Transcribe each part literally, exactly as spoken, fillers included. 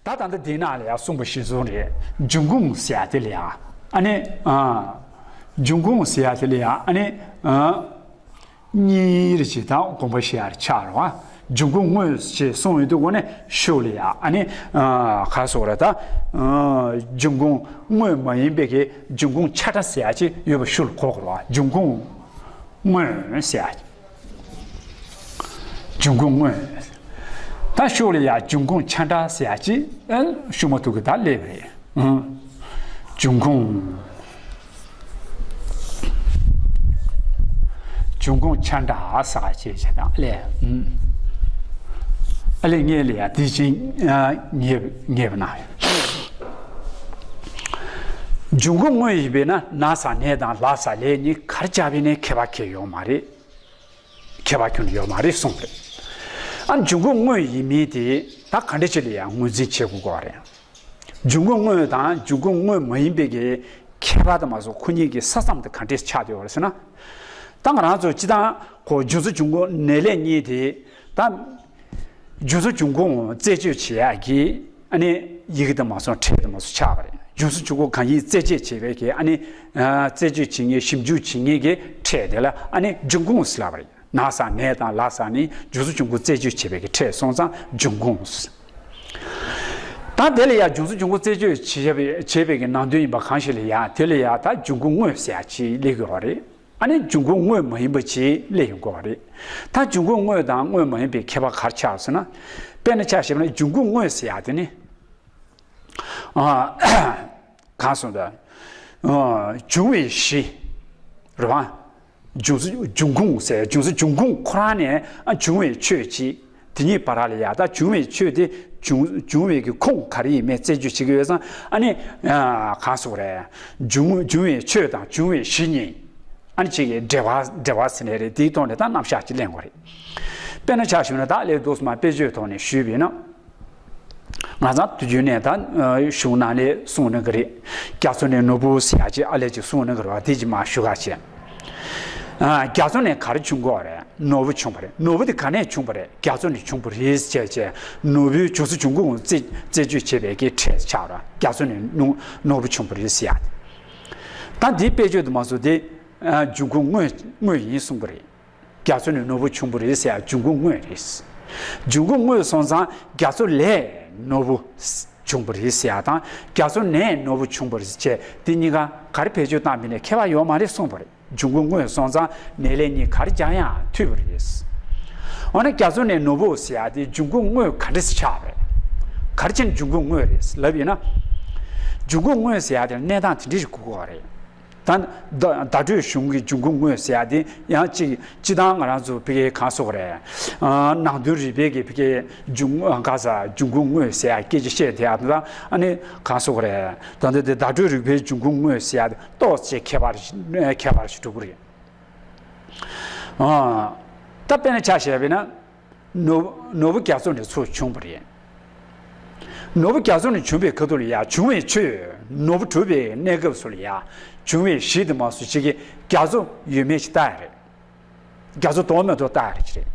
ད་ད་ལྟ་འདི་ནང་ལ་ཡང་གསུངས་པ་གཞིར་བཟུང་རེད། འབྱུང་ཁུངས་ཟེར་ཡ་དེ་ལ་ཡང་ཨ་ནི། ཨ། འབྱུང་ཁུངས་ཟེར་ཡ་དེ་ལ་ཡང་ཨ་ནི། ཨ། གཉིས་རེ་ཅིག་ད་དགོངས་པ་བཞེས་ཡ་ཆགས་རེད་བ། འབྱུང་ཁུངས་དངོས་ཞེས་གསུངས་ཡོང་དུས་སྒོ་ནས་ཤུགས་ལ་ཡ་ཨ་ནི། ཨ། ག་རེ་ཟེར་དགོས་རེད་ད། ཨ། འབྱུང་ཁུངས་དངོས་མ་ཡིན་པའི་གི་འབྱུང་ཁུངས་ཆ་འདྲ་ཟེར་ཡ་ཅིག་ཡོད་པ་ཤུགས་ལ་གོ་དགོས་རེད་བ། འབྱུང་ཁུངས་དངོས་ཟེར་ཡ། འབྱུང་ཁུངས་དངོས། ད་ཤུགས་ལ་ཡ་འབྱུང་ཁུངས་ཆ་འདྲ་ཟེར་ཡ་ཅིག་ཨ། ཤུགས་མ་ཐུག་གི་ད་སླེབས་རེད། ཨང་། འབྱུང་ཁུངས། འབྱུང་ཁུངས་ཆ་འདྲ་ཟེར་བ་ཅིག་བྱས་ན་ཨ་ལས། ཨང་། ཨ་ལས་ངས་ལ་ཡ་དེ་བཞིན་ཨ། ངེས་ངེས་པ་ན། འབྱུང་ཁུངས་དངོས་ཡིན་པས་ན་ན་ས་ནས་དང་ལ་ས་ལས་གཉིས་གར་སྦྱར་བས་ནས་ཁྱད་པར་གང་ཡང་ཡོད་མ་རེད། ཁྱད་པར་ཁྱོན་ནས་ཡོད་མ་རེད་གསུངས་པ་རེད། ཨ། འབྱུང་ཁུངས་དངོས་ཡིན་མིན་དེ་ད་ག་འདྲ་ཅིག་ལ་ཡང་ངོས་འཛིན་བྱེད་དགོས་ཀྱི་རེད། འབྱུང་ཁུངས་དངོས་དང་འབྱུང་ཁུངས་དངོས་མ་ཡིན་པའི་གི་ཁྱད་པར་དུ་མ་སོང་ཁོ་གཉིས་ཀྱི་ས་མཚམས་དེ་ག་འདྲས་ཆགས་བསྡད་ཡོད་རེད་ཟེར་ན། ད་ང་རང་ཚོ་སྤྱིར་བཏང་ཁོ་འབྱུང་ཚུལ་འབྱུང་ཁུངས་ནས་ལས་གཉིས་དེ་ད། འབྱུང་ཚུལ་འབྱུང་ཁུངས་རྩད་གཅོད་བྱེད་ཡག་གི་ཨ་ནི་ཡི་གེ་དུ་མ་སོང་ཕྲད་དུ་མ་སོང་ཆགས་པ་རེད། འབྱུང་ཚུལ་འབྱུང་ཁུངས་གང་ཡིན་རྩད་གཅོད་བྱེད་པའི་གི་ཨ་ནི་རྩད་གཅོད་བྱེད་མཁན་ཞིབ་འཇུག་བྱེད་མཁན་གྱི་ཕྲད་དེ་ལ་ཨ་ནི་འབྱུང་ཁུངས་ཟེར་ལབ་པ་རེད། ན་ས་ནས་དང་ལ་ས་ནས་འབྱུང་ཚུལ་འབྱུང་ཁུངས་རྩད་གཅོད་བྱེད་པའི་གི་ཕྲད་སོང་ཙང་འབྱུང་ཁུངས། ད་དེ་ལ་ཡང་འབྱུང་ཚུལ་འབྱུང་ཁུངས་རྩད་གཅོད་བྱེད་པའི་བྱེད་པའི་གི་ནང་དོན་ཡིན་པ་གང་ཞིག་ལ་ཡང་དེ་ལ་ཡང་ད་འབྱུང་ཁུངས་དངོས་ཟེར་ཡ་ཅིག་སླེབས་ཡོད་རེད། ཨ་ནི་འབྱུང་ཁུངས་དངོས་མ་ཡིན་པ་ཅིག་སླེབས་ཡོང་གི་ཡོད་རེད། ད་འབྱུང་ཁུངས་དངོས་དང་དངོས་མ་ཡིན་པའི་ཁྱད་པར་ག་རེ་ཆགས་ཟེར་ན། དཔེར་ན་ཆ་བཞག་ན་འབྱུང་ཁུངས་དངོས་ཟེར་ཡ་དེ་ནི། ཨ། གང་སོང་ད། ཨ། འབྱུང་བའི་གཞི། རེད་བ། འབྱུང་འབྱུང་ཁུངས་ཟེར་འབྱུང་འབྱུང་ཁུངས་ཁོ་རང་ནས་ཨ་འབྱུང་བའི་ཆོས་ཅིག་དེ་གཉིས་བར་ལ་ཡ་ད་འབྱུང་བའི་ཆོས་དེ་འབྱུང་འབྱུང་བའི་གི་ཁུངས་ག་རེ་ཡིན་མིན་རྩད་གཅོད་བྱེད་ཀྱི་ཡོད་ཙང་ཨ་ནི། ཨ། གང་སོང་རེད། འབྱུང་འབྱུང་བའི་ཆོས་དང་འབྱུང་བའི་གཞི་གཉིས། ཨ་ནི་གཅིག་གི་འབྲེལ་བ་འབྲེལ་བ་ཟེར་ནའི་རེད། དེའི་ཐོག་ནས་ད་རྣམ་གཞག་ཅིག་ལེན་དགོས་རེད། དཔེར་ན་ཆ་བཞག་ན་ད་ལས་འདུག་སེ་མ་དཔེ་བརྗོད་ཐོག་ནས་ཞུས་པ་ཡིན་ན། ང་ཚང་དུས་རྒྱུན་ནས་ད་གཞུང་ནང་ནས་གསུངས་གནང་གི་རེད། རྒྱ་མཚོ་ནས་ནོར་བུ་ཟེར་ཡ་ཅིག་ཨ་ལས་ཅིག་གསུངས་གནང་གི་རེད་བ། དེ་ཅིག་མར་ཞུ་ག་བྱས། ཨ། རྒྱ་མཚོ་ནས་ག་རེ་བྱུང་གི་ཡོད་རེད། ནོར་བུ་བྱུང་བ་རེད། ནོར་བུ་དེ་ག་ནས་བྱུང་བ་རེད། རྒྱ་མཚོ་ནས་བྱུང་བ་རེད་ཅེས་བྱས་ནོར་བུའི་འབྱུང་ཚུལ་འབྱུང་ཁུངས་རྩད་རྩད་གཅོད་བྱེད་པའི་གི་ཕྲད་ཆགས་ར། རྒྱ་མཚོ་ནས་ནོ་ནོར་བུ་བྱུང་བ་རེད་ཟེར་ཡ། ད་འདིའི་དཔེ་བརྗོད་དུ་མ་སོང་དེ་འབྱུང་ཁུངས་དངོས་དངོས་ཡིན་གསུངས་པ་རེད། རྒྱ་མཚོ་ནས་ནོར་བུ་བྱུང་བ་རེད་ཟེར་ཡ་འབྱུང་ཁུངས་དངོས་རེད། འབྱུང་ཁུངས་དངོས་སོང་ཙང་རྒྱ་མཚོ་ལས་ནོར་བུ་བྱུང་བ་རེད་ཟེར་ཡ་དང་རྒྱ་མཚོ་ནས་ནོར་བུ་བྱུང་བ་རེད་ཅེས་དེ་གཉིས་ཀ་ག་རེ་བེད་སྤྱོད་བཏང་མིན་ནས་ཁྱད་པར་ཡོད་མ་རེད་གསུངས་པ་རེད། འབྱུང་ཁུངས་དངོས་སོང་ཙང་ནས་ལས་གཉིས་ག་རེ་སྦྱར་ཡང་འཐུས་པ་རེད། འོ་ན་རྒྱ་མཚོ་ནས་ནོར་བུ་ཟེར་ཡ་དེ་འབྱུང་ཁུངས་དངོས་ག་འདྲ་ཞིག་ཆགས་པ་རེད། ག་རེ་བྱས་ནས་འབྱུང་ཁུངས་དངོས་རེད་ལབ་ཡིན་ན། འབྱུང་ཁུངས་དངོས་ཟེར་ཡ་དེ་ལ་གནས་སྟངས་དེ་འདྲ་ཞིག་དགོས་ཀྱི་རེད། ད་བརྡ་བརྡ་སྤྲོད་གཞུང་གི་འབྱུང་ཁུངས་དངོས་ཟེར་ཡ་དེ་ཡང་གཅིག་སྤྱིར་བཏང་ང་རང་ཚོ་ཕ་གིའི་གང་ཟེར་དགོས་རེད། ཨ། ནང་དོན་རིག་པའི་གི་ཕ་གིའི་འབྱུང་ག་ས་འབྱུང་ཁུངས་དངོས་ཟེར་ཡ་སྐད་ཆ་བཤད་བསྡད་ཡ་དེ་དང་ཨ་ནི་གང་ཟེར་དགོས་རེད། ད་ལྟ་དེ་བརྡ་སྤྲོད་རིག་པའི་འབྱུང་ཁུངས་དངོས་ཟེར་ཡ་དེ་ཏོག་ཙམ་ཁྱད་པར་ཁྱད་པར་ཞིག་འགྲོ་གི་རེད། ཨ། ད་དཔེར་ན་ཆ་བཞག་པ་ཡིན་ན། ནོར་ནོར་བུ་རྒྱ་མཚོ་ནས་ཚུར་བྱུང་བ་རེད། ནོར་བུ་རྒྱ་མཚོ་ནས་བྱུང་བའི་ཁ་ཐུག་ལ་ཡ་འབྱུང་བའི་ཆོས་ནོར་བུ་གྲུབ་པའི་གནས་སྐབས་སུ་ལ་ཡ་འབྱུང་བའི་གཞི་དེ་མ་སུ་ཞིག་གིས་རྒྱ་མཚོ་ཡོད་མེད་ཅིག་བལྟ་ཡ་རེད། རྒྱ་མཚོ་འདུག་མི་འདུག་བལྟ་ཡ་རེད་ཅིག་རེད།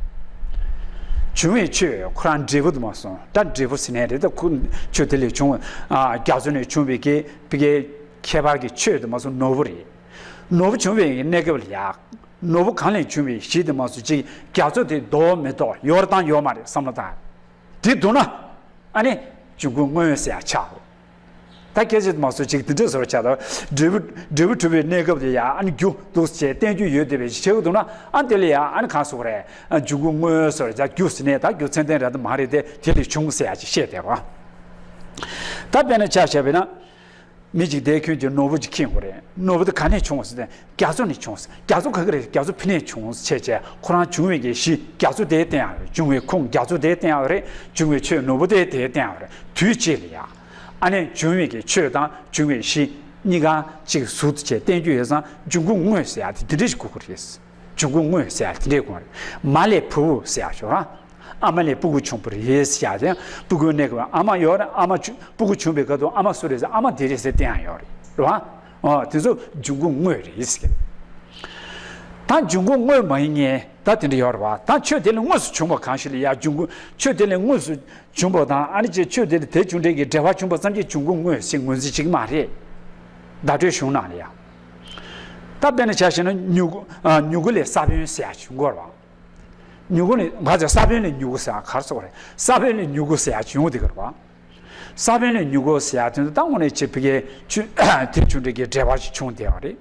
འབྱུང་བའི་ཆོས་ཁོ་རང་འབྲས་བུ་དེ་མ་སོང་ད་འབྲས་བུ་ཟེར་ནའི་རེད། ད་ཁོ་ཆོས་དེ་ལས་བྱུང་བ་རྒྱ་མཚོ་ནས་བྱུང་བའི་གི་ཕ་གིའི་ཁྱད་པར་གྱི་ཆོས་དེ་མ་སོང་ནོར་བུ་རེད། ནོར་བུ་བྱུང་བའི་གནས་སྐབས་ལ་ཡ། ནོར་བུ་གང་ལས་བྱུང་བའི་གཞི་དེ་མ་སུ་ཅིག་རྒྱ་མཚོ་དེ་འདུག་མི་འདུག་ཡོད་རེད་དང་ཡོད་མ་རེད་བསམ་བློ་བཏང་། དེ་འདུག་ན། ཨ་ནི། འབྱུང་ཁུངས་དངོས་ཟེར་ཡ་ཆགས། ད་སྐད་ཆ་དེ་མ་སུ་ཅིག་དེ་འདྲ་བཟོ་འདྲ་ཆགས་ད། འབྲས་བུ་འབྲས་བུ་གྲུབ་པའི་གནས་སྐབས་དེ་ཡ་ཨ་ནི་རྒྱུ་འདུག་ཅེས་བསྟན་རྒྱུ་ཡོད་བསྡད་པའི་ཆེ་བོ་འདུག་ན་ཨ་དེ་ལ་ཡ་ཨ་ནི་གང་ཟེར་དགོས་རེད། འབྱུང་ཁུངས་དངོས་ཟེར་ཡ་རྒྱུ་ཟེར་ནས་ད་རྒྱུ་མཚན་ལྡན་རེད་མ་རེད་དེ་དེ་ལས་བྱུང་ཟེར་ཡ་ཅིག་བཤད་བསྡད་པ། ད་དཔེར་ན་ཆ་བཞག་པ་ཡིན་ན། མི་གཅིག་བསྡད་ཁྱོད་ཀྱིས་ནོར་བུ་ཅིག་ཁྱེར་དགོས་རེད། ནོར་བུ་དེ་ག་ནས་བྱུང་ཟེར་ཏེ་རྒྱ་མཚོ་ནས་བྱུང་ཟེར། རྒྱ་མཚོ་ག་གི་རེད། རྒྱ་མཚོ་ཕ་ནས་བྱུང་ཟེར་བྱས་བྱས་ཁོ་རང་འབྱུང་བའི་གི་གཞི་རྒྱ་མཚོ་དེ་བསྟན་ཡག་རེད། འབྱུང་བའི་ཁུངས་རྒྱ་མཚོ་དེ་བསྟན་ཡག་རེད། འབྱུང་བའི་ཆོས་ནོར་བུ་དེ་དེ་བསྟན་ཡག་རེད། དུས་གཅིག་ལ་ཡ། ཨ་ནི་འབྱུང་བའི་གི་ཆོས་དང་འབྱུང་བའི་གཞི་གཉིས་ཀ་གཅིག་ཟུར་དུ་བྱས་བསྟན་རྒྱུ་ཡོད་ཙང་འབྱུང་ཁུངས་དངོས་ཟེར་ཡག་དེ་དེ་འདྲ་ཞིག་དགོས་ཀྱི་རེད། འབྱུང་ཁུངས་དངོས་ཟེར་ཡག་དེ་འདྲའི་དགོས་རེད། མ་ལས་བུ་ཟེར་ཡག་ཞོག་ར། ཨ་མ་ལས་སྤུ་གུ་བྱུང་བ་རེད་ཟེར་ཡ་དེ་སྤུ་གུའི་གནས་སྐབས་ཨ་མ་ཡོད་རེད། ཨ་མ་བྱུ་སྤུ་གུ་བྱུང་བའི་སྐབས་དུ་ཨ་མ་སུ་རེད་ཟེར་ཨ་མ་དེ་རེད་ཟེར་བསྟན་ཡག་ཡོད་རེད། རེད་བ། ཨོ་དེ་ཚོ་འབྱུང་ཁུངས་དངོས་རེད་ཟེར། ད་འབྱུང་ཁུངས་དངོས་མ་ཡིན་མཁན་ད་དེ་འདྲ་ཡོད་རེད་བ། ད་ཆོས་དེ་ལས་དངོས་སུ་བྱུང་བ་གང་ཞིག་ལ་ཡ་འབྱུང་ཁུངས་ཆོས་དེ་ལས་དངོས་སུ་བྱུང་བ་དང་ཨ་ནི་ཅེས་ཆོས་དེ་ལས་དེ་བྱུང་འབྲས་ཀྱི་འབྲེལ་བ་བྱུང་བ་ཙམ་གྱིས་འབྱུང་ཁུངས་དངོས་ཞེས་ངོས་འཛིན་བྱེད་ཀྱི་མ་རེད། བརྡ་སྤྲོད་གཞུང་ནང་ལ་ཡ། ད་དཔེར་ན་ཆ་བཞག་ན་མྱུ་གུ་ཨ་མྱུ་གུ་ལས་ས་བོན་ཟེར་ཡ་བྱུང་གི་ཡོད་རེད་བ། མྱུ་གུ་ནི་ང་ཚོས་ས་བོན་ལས་མྱུ་གུ་ཟེར་ཡ་ག་རེ་ཟེར་བ་རེད། ས་བོན་ལས་མྱུ་གུ་ཟེར་ཡ་བྱུང་བསྡད་ཀྱི་རེད་བ། ས་བོན་ལས་མྱུ་གུ་ཟེར་ཡ་དོན་དུ་ད་དངོས་གནས་ཆེ་བི་གའི་ཆུ་དེ་བྱུང་འབྲས་ཀྱི་འབྲེལ་བ་ཞིག་བྱུང་བསྡད་པ་རེད།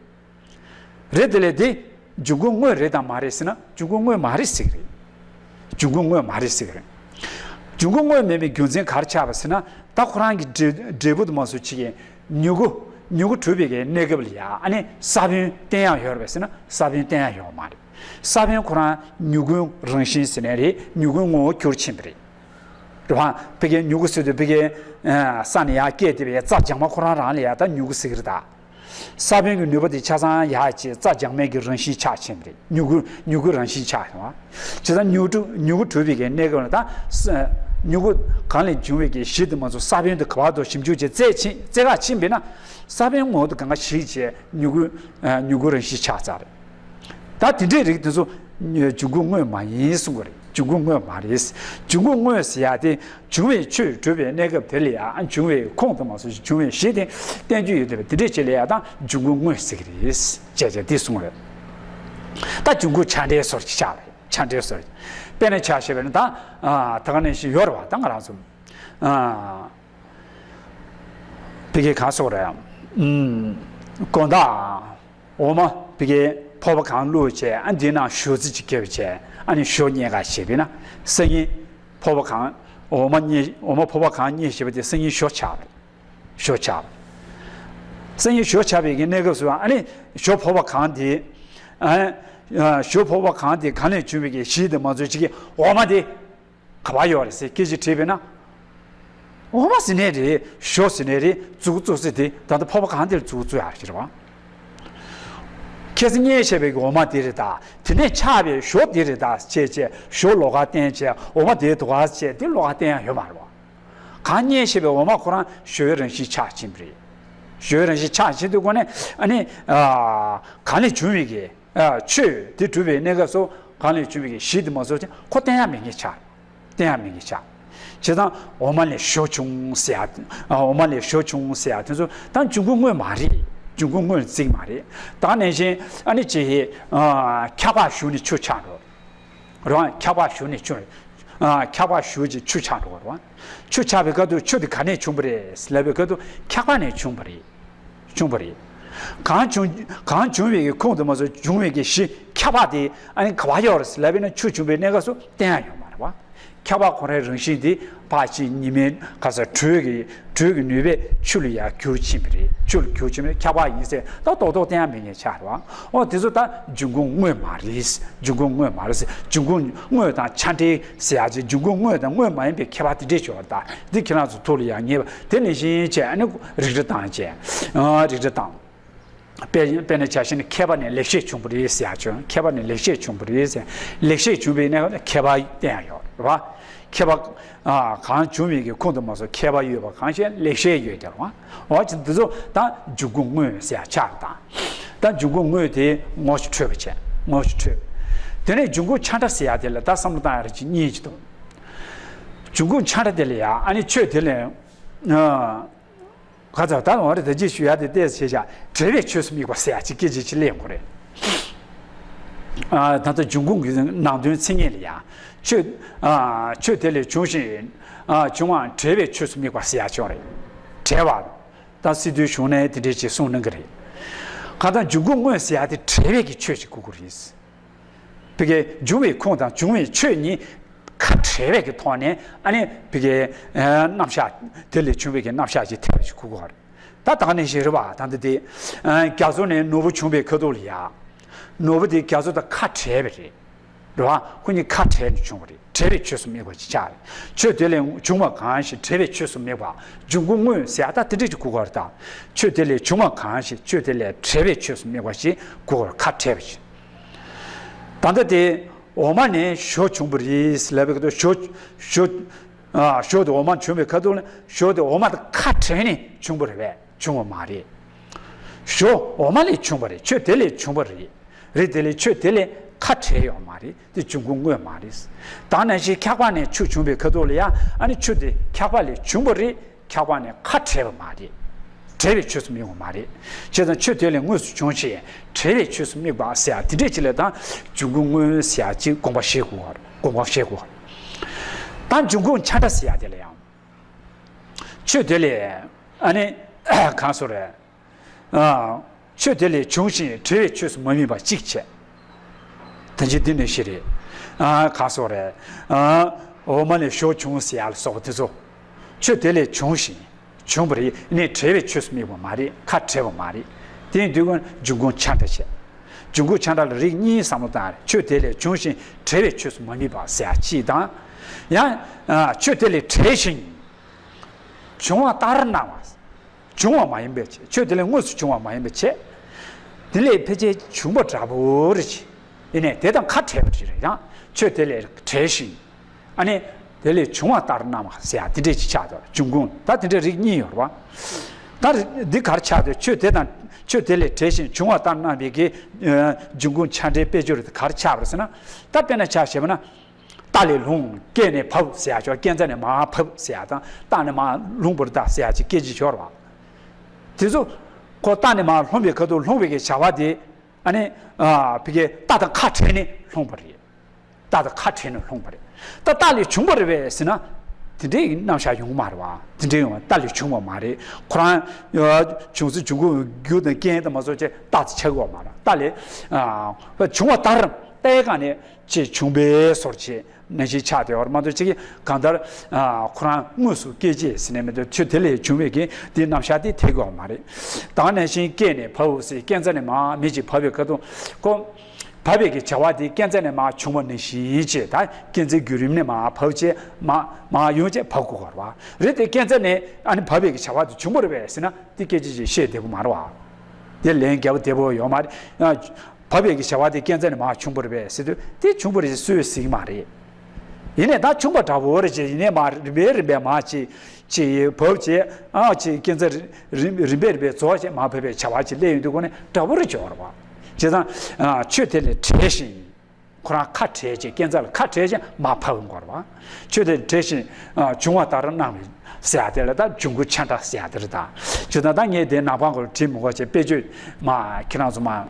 རེད་དེ་ལས་དེ་འབྱུང་ཁུངས་དངོས་རེད་དམ་མ་རེད་ཟེར་ན་འབྱུང་ཁུངས་དངོས་མ་རེད་ཟེར་གྱི་རེད། འབྱུང་ཁུངས་དངོས་མ་རེད་ཟེར་གྱི་རེད། འབྱུང་ཁུངས་དངོས་མེད་པའི་རྒྱུ་མཚན་ག་རེ་ཆགས་པ་ཟེར་ན་ད་ཁོ་རང་གི་འབྲས་འབྲས་བུ་དུ་མ་སོགས་ཆེ་གི་མྱུ་གུ་མྱུ་གུ་གྲུབ་པའི་གི་གནས་སྐབས་ལ་ཡ་ཨ་ནི་ས་བོན་བསྟན་ཡག་ཡོད་རེད་པས་ཟེར་ན་ས་བོན་བསྟན་ཡག་ཡོད་མ་རེད། ས་བོན་ཁོ་རང་མྱུ་གུའི་རང་བཞིན་ཟེར་ནའི་རེད། མྱུ་གུའི་ངོ་བོ་གྱུར་ཕྱིན་པ་རེད། རེད་བ། ཕ་གིའི་མྱུ་གུ་ཟེར་དུས་ཕ་གིའི་ས་ནས་ཡར་སྐྱེས་ཏེ་བའི་རྩྭ་ལྗང་མ་ཁོ་རང་རང་ལ་ཡ་ད་མྱུ་གུ་ཟེར་གི་རེད་ད། ས་བོན་གྱི་ནུས་པ་དེ་ཆ་ཚང་ཡར་བྱས་རྩྭ་ལྗང་མའི་གི་རང་བཞིན་ཆགས་ཕྱིན་པ་རེད། མྱུ་གུ་མྱུ་གུ་རང་བཞིན་ཆགས་ཡོང་བ། བྱས་ཙང་མྱུ་གུ་མྱུ་གུ་གྲུབ་པའི་གི་གནས་སྐབས་ལ་ད་མྱུ་གུ་གང་ལས་བྱུང་བའི་གི་གཞི་དེ་མ་ཚོ་ས་བོན་དེ་ག་བར་དུ་ཞིབ་འཇུག་བྱས་རྩེ་ཕྱིན་རྩེ་ག་ཕྱིན་པས་ན་ས་བོན་ངོ་བོ་དེ་གང་ག་ཞིག་བྱས་མྱུ་གུ་མྱུ་གུ་རང་བཞིན་ཆགས་ཚར་རེད། ད་དེ་འདྲའི་རིགས་དེ་ཚོ་འབྱུང་ཁུངས་དངོས་མ་ཡིན་གསུང་གི་རེད། འབྱུང་ཁུངས་དངོས་མ་རེད། འབྱུང་ཁུངས་དངོས་ཟེར་ཡ་དེ་བྱུང་བའི་ཆོས་གྲུབ་པའི་གནས་སྐབས་དེ་ལ་ཡང་བྱུང་བའི་ཁུངས་དང་མ་སོགས་ཤིག་བྱུང་བའི་གཞི་དེ་བསྟན་རྒྱུ་ཡོད་དེ་དེ་འདྲའི་ཆེད་ལ་ཡང་ད་འབྱུང་ཁུངས་དངོས་ཟེར་གྱི་རེད། ཅེས་བྱས་དེ་གསུངས་རེད། ད་འབྱུང་ཁུངས་ཆ་འདྲའི་སོར་གྱི་ཆགས་རེད། ཆ་འདྲའི་སོར་གྱི་དཔེར་ན་ཆ་བཞག་པ་ན་ད་ད་ག་ནང་བཞིན་ཡོད་རེད་བ། ད་ང་རང་ཚོ་ཕ་གི་གང་སོགས་རེད། དགོང་དག་འོ་མ་ཕ་གི་ཕོར་པ་གང་བླུགས་བྱས་ཨ་འདི་ནང་ཞོ་རྩི་ཅིག་བརྒྱབ་བྱས་ཨ་ནི་ཞོ་མཉེད་ག་བྱས་པས་ན་སང་ཉིན་ཕོར་པ་གང་འོ་མ་མཉེད་འོ་མ་ཕོར་པ་གང་མཉེད་བྱས་པ་དེ་སང་ཉིན་ཞོ་ཆགས་རེད། ཞོ་ཆགས། སང་ཉིན་ཞོ་ཆགས་པའི་གི་གནས་སྐབས་སུ་ཨ་ནི་ཞོ་ཕོར་པ་གང་དེ་ཨ་ཞོ་ཕོར་པ་གང་དེ་གང་ནས་བྱུང་བའི་གི་གཞི་དེ་མ་ཚོས་ཅིག་གི་འོ་མ་དེ་ག་པར་ཡོད་རེད་ཟེར་སྐད་ཆ་དྲིས་པས་ན། འོ་མ་ཟེར་ནའི་རེད། ཞོ་ཟེར་ནའི་རེད། མཛུབ་བཙུགས་ས་དེ་ད་ལྟ་ཕོར་པ་གང་དེར་མཛུབ་བཙུགས་ཡག་ཞིག་རེད་བ། ཁྱེད་ཚོ་མཉེད་བྱས་པའི་འོ་མ་དེ་རེད་ད། དེ་ནས་ཆགས་པའི་ཞོ་དེ་རེད་ད་ཅེས་བྱས་ཞོ་ལོགས་ཀ་བསྟན་བྱས་འོ་མ་དེའི་དུ་བ་བྱས་དེ་ལོགས་ཀ་བསྟན་ཡག་ཡོད་མ་རེད་བ། གང་མཉེད་བྱས་པའི་འོ་མ་ཁོ་རང་ཞོའི་རང་བཞིན་ཆགས་ཕྱིན་པ་རེད། ཞོའི་རང་བཞིན་ཆགས་ཕྱིན་དུས་ཁོ་ནས་ཨ་ནི་གང་ལས་བྱུང་བའི་གི་ཆོས་དེ་གྲུབ་པའི་གནས་སྐབས་སུ་གང་ལས་བྱུང་བའི་གི་གཞི་དེ་མ་ཚོར་ཅིག་ཁོ་བསྟན་ཡག་མེད་མཁན་ཆགས། བསྟན་ཡག་མེད་མཁན་ཆགས། བྱས་ཙང་འོ་མ་ལས་ཞོ་བྱུང་ཟེར་ཡག་འོ་མ་ལས་ཞོ་བྱུང་ཟེར་ཡག་དེ་ཚོ་ད་འབྱུང་ཁུངས་དངོས་མ་རེད། འབྱུང་ཁུངས་དངོས་རྫིག་མ་རེད། ད་ནང་བཞིན་ཨ་ནི་ཅི་ཧེ་འཁྱགས་པ་ཞོ་ནས་ཆུ་ཆགས་འགྲོ། རང་འཁྱགས་པ་ཞོ་ནས་ཆུ་འཁྱགས་པ་ཞོ་གི་ཆུ་ཆགས་འགྲོ་བ་རེད་བ། ཆུ་ཆགས་པའི་སྐབས་དུ་ཆུ་དེ་ག་ནས་བྱུང་བ་རེད་ལབ་པའི་སྐབས་དུ་འཁྱགས་པ་ནས་བྱུང་བ་རེད། བྱུང་བ་རེད། གང་བྱུང་གང་བྱུང་བའི་གི་ཁུངས་དུ་མ་སོགས་བྱུང་བའི་གི་གཞི་འཁྱགས་པ་དེ་ཨ་ནི་ག་པར་ཡོད་རེད་ལབ་པས་ན་ཆུ་བྱུང་བའི་གནས་སྐབས་སུ་བསྟན་ཡག་ཡོད་མ་རེད་བ། འཁྱགས་པ་ཁོ་རའི་རང་བཞིན་དེ་ཕར་ཕྱིན་ཉི་མའི་ག་ས་དྲོད་ཀྱི་དྲོད་ཀྱི་ནུས་པས་ཆུ་ལ་ཡར་གྱུར་ཕྱིན་པ་རེད། ཆུ་ལ་གྱུར་ཕྱིན་པ་རེད། འཁྱགས་པ་ཡིན་ཟེར་ད་རྡོག་རྡོག་བསྟན་ཡག་མེད་མཁན་ཆགས་རེད་བ། ཨོ་དེ་ཚོ་ད་འབྱུང་ཁུངས་དངོས་མ་རེད། འབྱུང་ཁུངས་དངོས་མ་རེད། འབྱུང་ཁུངས་དངོས་དང་ཆ་འདྲ་ཟེར་ཡག་ཅིག་འབྱུང་ཁུངས་དངོས་དང་དངོས་མ་ཡིན་པའི་ཁྱད་པར་དེ་འདྲས་ཡོད་རེད་ད། འདི་ཁྱེད་རང་ཚོ་ཐུགས་ལ་ཡག་ངེས་པ་དེ་ནང་བཞིན་བྱས་ཨ་ནི་རིགས་འགྲེ་བཏང་བྱས་རིགས་འགྲེ་བཏང་། དཔེ་དཔེར་ན་ཆ་བཞག་ན་མཁས་པ་ནས་ལེགས་བཤད་བྱུང་བ་རེད་ཟེར་ཡག་བྱུང་། མཁས་པ་ནས་ལེགས་བཤད་བྱུང་བ་རེད་ཟེར། ལེགས་བཤད་བྱུང་བའི་གནས་སྐབས་ནས་མཁས་པ་བསྟན་ཡག་ཡོད་རེད་བ། མཁས་པ་གང་བྱུང་བའི་གི་ཁུངས་དུ་མ་སོགས་མཁས་པ་ཡོད་པ་གང་ཞིག་ལེགས་བཤད་ཡོད་ཀྱང་རེད་བ། འོ་ཅི་འདི་ཚོ་ད་འབྱུང་ཁུངས་དངོས་ཟེར་ཡག་ཆགས་རེད་ད། ད་འབྱུང་ཁུངས་དངོས་དེ་ངོ་ཞིག་འཕྲོད་པ་བྱས་ངོ་ཞིག་འཕྲོད། དེ་ནས་འབྱུང་ཁུངས་ཆ་འདྲ་ཟེར་ཡག་དེ་ལ་ད་བསམ་བློ་བཏང་ཡག་རེ་ཅིག་གཉིས་ཅིག་འདུག་འབྱུང་ཁུངས་ཆ་འདྲ་དེ་ལ་ཡ་ཨ་ནི་ཆོས་དེ་ལས། ཁ་ཚ་ད་ནོར་ད་ཅི་ཞུ་ཡ་དེ་ལྟས་བྱས་བྱ་བྲལ་བའི་ཆོས་སུ་དམིགས་པ་ཟེར་ཡ་ཅིག་སྐད་ཆ་ཅིག་གླེང་དགོས་རེད། ད་ལྟ་འབྱུང་ཁུངས་ཀྱི་ནང་དོན་མཚན་ཉིད་ལ་ཡ་ཆོས་ཆོས་དེ་ལས་བྱུང་ཞིང་བྱུང་བ་བྲལ་བའི་ཆོས་སུ་དམིགས་པ་ཟེར་ཡ་ཅིག་ཡོད་རེད། བྲལ་བ་ད་སི་ཏུའི་གཞུང་ནས་དེ་འདྲས་ཅིག་གསུངས་གནང་གི་རེད། ཁ་ད་འབྱུང་ཁུངས་དངོས་ཟེར་ཡ་དེ་བྲལ་བའི་གི་ཆོས་ཅིག་དགོས་ཀྱི་རེད། བི་གའི་འབྱུང་བའི་ཁུངས་དང་འབྱུང་བའི་ཆོས་གཉིས་ཁ་བྲལ་བའི་གི་ཐོག་ནས་ཨ་ནི་བི་གའི་རྣམ་གཞག་དེ་ལས་བྱུང་བའི་གི་རྣམ་གཞག་ཅིག་ཐེབས་པ་ཞིག་གོ་དགོས་རེད། ད་ད་ག་ནས་ཤེས་རེད་བ། ད་འདི་དེ་རྒྱ་མཚོ་ནས་ནོར་བུ་བྱུང་བའི་ཁ་ཐུག་ལ་ཡ། ནོར་བུ་དེ་རྒྱ་མཚོ་དང་ཁ་བྲལ་བ་རེད། རེད་བ། ཁོ་གཉིས་ཁ་བྲལ་ནས་བྱུང་བ་རེད། བྲལ་བའི་ཆོས་སུ་དམིགས་པ་ཅིག་ཆགས་རེད། ཆོས་དེ་ལས་བྱུང་བ་གང་ཞིག་བྲལ་བའི་ཆོས་སུ་དམིགས་པ། འབྱུང་ཁུངས་དངོས་ཟེར་ཡ་ད་དེ་འདྲས་ཅིག་གོ་དགོས་རེད་ད། ཆོས་དེ་ལས་བྱུང་བ་གང་ཞིག་ཆོས་དེ་ལས་བྲལ་བའི་ཆོས་སུ་དམིགས་པ་ཞིག་གོ་དགོས་རེད། ཁ་བྲལ་བ་ཞིག་ད་ལྟ་དེ་འོ་མ་ནས་ཞོ་བྱུང་བ་རེད་ལབ་པའི་སྐབས་དུ་ཞོ་ཞོ་ཨ་ཞོ་དེ་འོ་མ་བྱུང་བའི་ཁ་ཐུག་ལ་ཞོ་དེ་འོ་མ་དང་ཁ་བྲལ་ནས་བྱུང་བ་རེད་པས། བྱུང་བ་མ་རེད། ཞོ་འོ་མ་ལས་བྱུང་བ་རེད། ཆོས་དེ་ལས་བྱུང་བ་རེད། རེད། དེ་ལས་ཆོས་དེ་ལས་ཁ་བྲལ་ཡོད་མ་རེད། དེ་འབྱུང་ཁུངས་དངོས་མ་རེད། ད་ནང་བཞིན་འཁྱག་པ་ནས་ཆུ་བྱུང་བའི་ཁ་ཐུག་ལ་ཡང་ཨ་ནི་ཆུ་དེ་འཁྱག་པ་ལས་བྱུང་བ་རེད། འཁྱག་པ་ནས་ཁ་བྲལ་བ་མ་རེད། བྲལ་བའི་ཆོས་སུ་དམིགས་པ་མ་རེད། བྱས་ཙང་ཆོས་དེ་ལས་དངོས་སུ་བྱུང་ཞིང་བྲལ་བའི་ཆོས་སུ་དམིགས་པ་ཟེར་ཡ་དེ་འདྲས་ཅིག་ལ་ད་འབྱུང་ཁུངས་དངོས་ཟེར་ཡ་ཅིག་དགོངས་པ་བཞེས་དགོས་པ་རེད། དགོངས་པ་བཞེས་དགོས་པ་རེད། ད་འབྱུང་ཁུངས་ཆ་འདྲ་ཟེར་ཡ་དེ་ལ་ཡང་ཆོས་དེ་ལས་ཨ་ནི་གང་སོ་རེད། ཨ། ཆོས་དེ་ལས་བྱུང་ཞིང་བྲལ་བའི་ཆོས་སུ་མ་དམིགས་པ་གཅིག་བྱས། ད་ཅི་འདི་ནས་ཤེས་རེད། ཨ། གང་སོ་རེད། ཨ། འོ་མ་ལས་ཞོ་བྱུང་ཟེར་ཡ་ལ་སོགས་པ་དེ་ཚོ། ཆོས་དེ་ལས་བྱུང་ཞིང་། བྱུང་བ་རེད། ནས་བྲལ་བའི་ཆོས་སུ་དམིགས་པ་མ་རེད། ཁ་བྲལ་བ་མ་རེད། དེ་ཡིན་དུས་ཀུན་འབྱུང་ཁུངས་ཆ་འདྲ་བྱས། འབྱུང་ཁུངས་ཆ་འདྲ་ལ་རིགས་གཉིས་བསམ་བློ་བཏང་རེད། ཆོས་དེ་ལས་བྱུང་ཞིང་བྲལ་བའི་ཆོས་སུ་མ་དམིགས་པ་ཟེར་ཡ་གཅིག་དང་། ཡང་། ཨ། ཆོས་དེ་ལས་བྲལ་ཞིང་། བྱུང་བ་ལྟར་སྣང་བ། བྱུང་བ་མ་ཡིན་པའི་ཕྱིར། ཆོས་དེ་ལས་དངོས་སུ་བྱུང་བ་མ་ཡིན་པའི་ཕྱིར། དེ་ལས་ཕལ་ཆེར་བྱུང་བ་འདྲ་པོ་རེད་ཅེས། ཡིན་ནས་དེ་དང་ཁ་བྲལ་བ་ཅིག་རེད། ཡང་ཆོས་དེ་ལས་བྲལ་ཞིང་། ཨ་ནི། དེ་ལས་བྱུང་བ་ལྟར་སྣང་བ་ཟེར་ཡ་དེ་འདྲས་ཅིག་ཆགས་འདུག་འབྱུང་ཁུངས་ད་དེ་འདྲས་རིགས་གཉིས་ཡོད་རེད་པ། ད་འདི་ག་རེ་ཆགས་འདུག་ཆོས་དེ་དང་ཆོས་དེ་ལས་བྲལ་ཞིང་བྱུང་བ་ལྟར་སྣང་བའི་གི། ཨ། འབྱུང་ཁུངས་ཆ་འདྲའི་དཔེ་བརྗོད་རེད། ག་རེ་ཆགས་པ་རེད་ཟེར་ན། ད་དཔེར་ན་ཆ་བཞག་པ་ན། རྟ་ལས་ལྷུང་། སྐེ་ནས་བབས་ཟེར་ཡ་ཅིག་སྐེ་རྩ་ནས་མར་བབས་ཟེར་ཡ་དང་། རྟ་ནས་མར་ལྷུང་བར་གདའ་ཟེར་ཡ་ཅིག་སྐད་ཅིག་ཡོད་རེད་པ། དེ་ཚོ། ཁོ་རྟ་ནས་མར་ལྷུང་བའི་ཁ་ཐུག་ལྷུང་བའི་གི་བྱ་བ་དེ། ཨ་ནི། ཨ། ཕ་གི་རྟ་དང་ཁ་བྲལ་ནས་ལྷུང་བ་རེད། རྟ་དང་ཁ་བྲལ་ནས་ལྷུང་བ་རེད། ད་རྟ་ལས་བྱུང་བ་རེད་པས་ཟེར་ན། དེ་འདྲའི་རྣམ་གཞག་ཡོང་གི་མ་རེད་པ། དེ་འདྲའི་ཡོང་བ་རྟ་ལས་བྱུང་བ་མ་རེད། ཁོ་རང་། ཨ། བྱུང་ཚུལ་འབྱུང་ཁུངས་རྒྱུ་དང་རྐྱེན་དང་མ་སོགས་ཅིག་རྟ་དེ་ཆགས་ཀྱི་ཡོད་མ་རེད། རྟ་ལས། ཨ། བྱུང་བ་ལྟར་རྟའི་སྒང་ནས་ཅིག་བྱུང་བའི་བཟོ་འདྲ་ཅིག་ནང་བཞིན་ཆགས་བསྡད་ཡོད་རེད་མ་གཏོགས། ཅིག་གང་ལྟར། ཨ། ཁོ་རང་དངོས་སུ་སྐད་ཅིག་ཟེར་ནས་མི་འདུག་ཆོས་དེ་ལས་བྱུང་བའི་གི་དེའི་རྣམ་གཞག་དེ་ཐེག་གི་ཡོད་མ་རེད། ད་ནང་བཞིན་སྐེ་ནས་བབས་ཟེར། སྐེ་རྩ་ནས་མར་མི་ཅིག་བབས་པའི་ཁ་ཐུག་ཁོ། བབས་པའི་གི་བྱ་བ་དེ་སྐེ་རྩ་ནས་མར་བྱུང་བ་ནང་བཞིན་བྱས། ད་སྐེ་རྩའི་བརྒྱུད་རིམ་ནས་མར་བབས་བྱས་མར་མར་ཡོང་བྱས་བབས་དགོས་པ་རེད་པ། རེད་དེ་སྐེ་རྩ་ནས་ཨ་ནི་བབས་པའི་གི་བྱ་བ་དེ་བྱུང་བ་རེད་པས་ཟེར་ན་དེ་སྐད་ཅིག་ཅིག་བཤད་བདེ་པོ་མ་རེད་པ། དེ་ལན་རྒྱག་པ་བདེ་པོ་ཡོད་མ་རེད། ཨ། བབས་པའི་གི་བྱ་བ་དེ་སྐེ་རྩ་ནས་མར་བྱུང་བ་རེད་པས་ཟེར་དུས་དེ་བྱུང་བ་རེད་ཅེས་སུས་ཟེར་གྱི་མ་རེད། ཡིན་ནའི་ད་བྱུང་བ་འདྲ་པོ་རེད་ཅེས། ཡིན་ནའི་མར་རིམ་པས་རིམ་པས་མར་ཅིག་ཅིག་བབས་བྱས། ཨ། ཅིག་སྐེ་རྩ་རིམ་རིམ་པས་རིམ་པས་རྫོགས་བྱས་མར་བབས་པའི་བྱ་བ་ཅིག་སླེབས་ཡོང་དུས་ཁོ་ནི་འདྲ་པོ་རེད་ཅེས་པ་རེད་པ། བྱས་ཙང་། ཨ། ཆོས་དེ་ལས་བྲལ་ཞིང་། ཁོ་རང་ཁ་བྲལ་བྱས། སྐེ་རྩ་ལ་ཁ་བྲལ་བྱས་མར་བབས་ཡོང་གི་ཡོད་རེད་པ། ཆོས་དེ་ལས་བྲལ་ཞིང་། ཨ། བྱུང་བ་ལྟར་སྣང་བའི་ཟེར་ཡ་དེ་ལ་ད་འབྱུང་ཁུངས་ཆ་འདྲ་ཟེར་ཡ་དེ་རེད་ད། བྱས་ཙང་ད་ངས་དེ་ནག་པང་སྐོར་བྲིས་མི་དགོས་བྱས། དཔེ་བརྗོད་མར་ཁྱེད་རང་ཚོ་མར་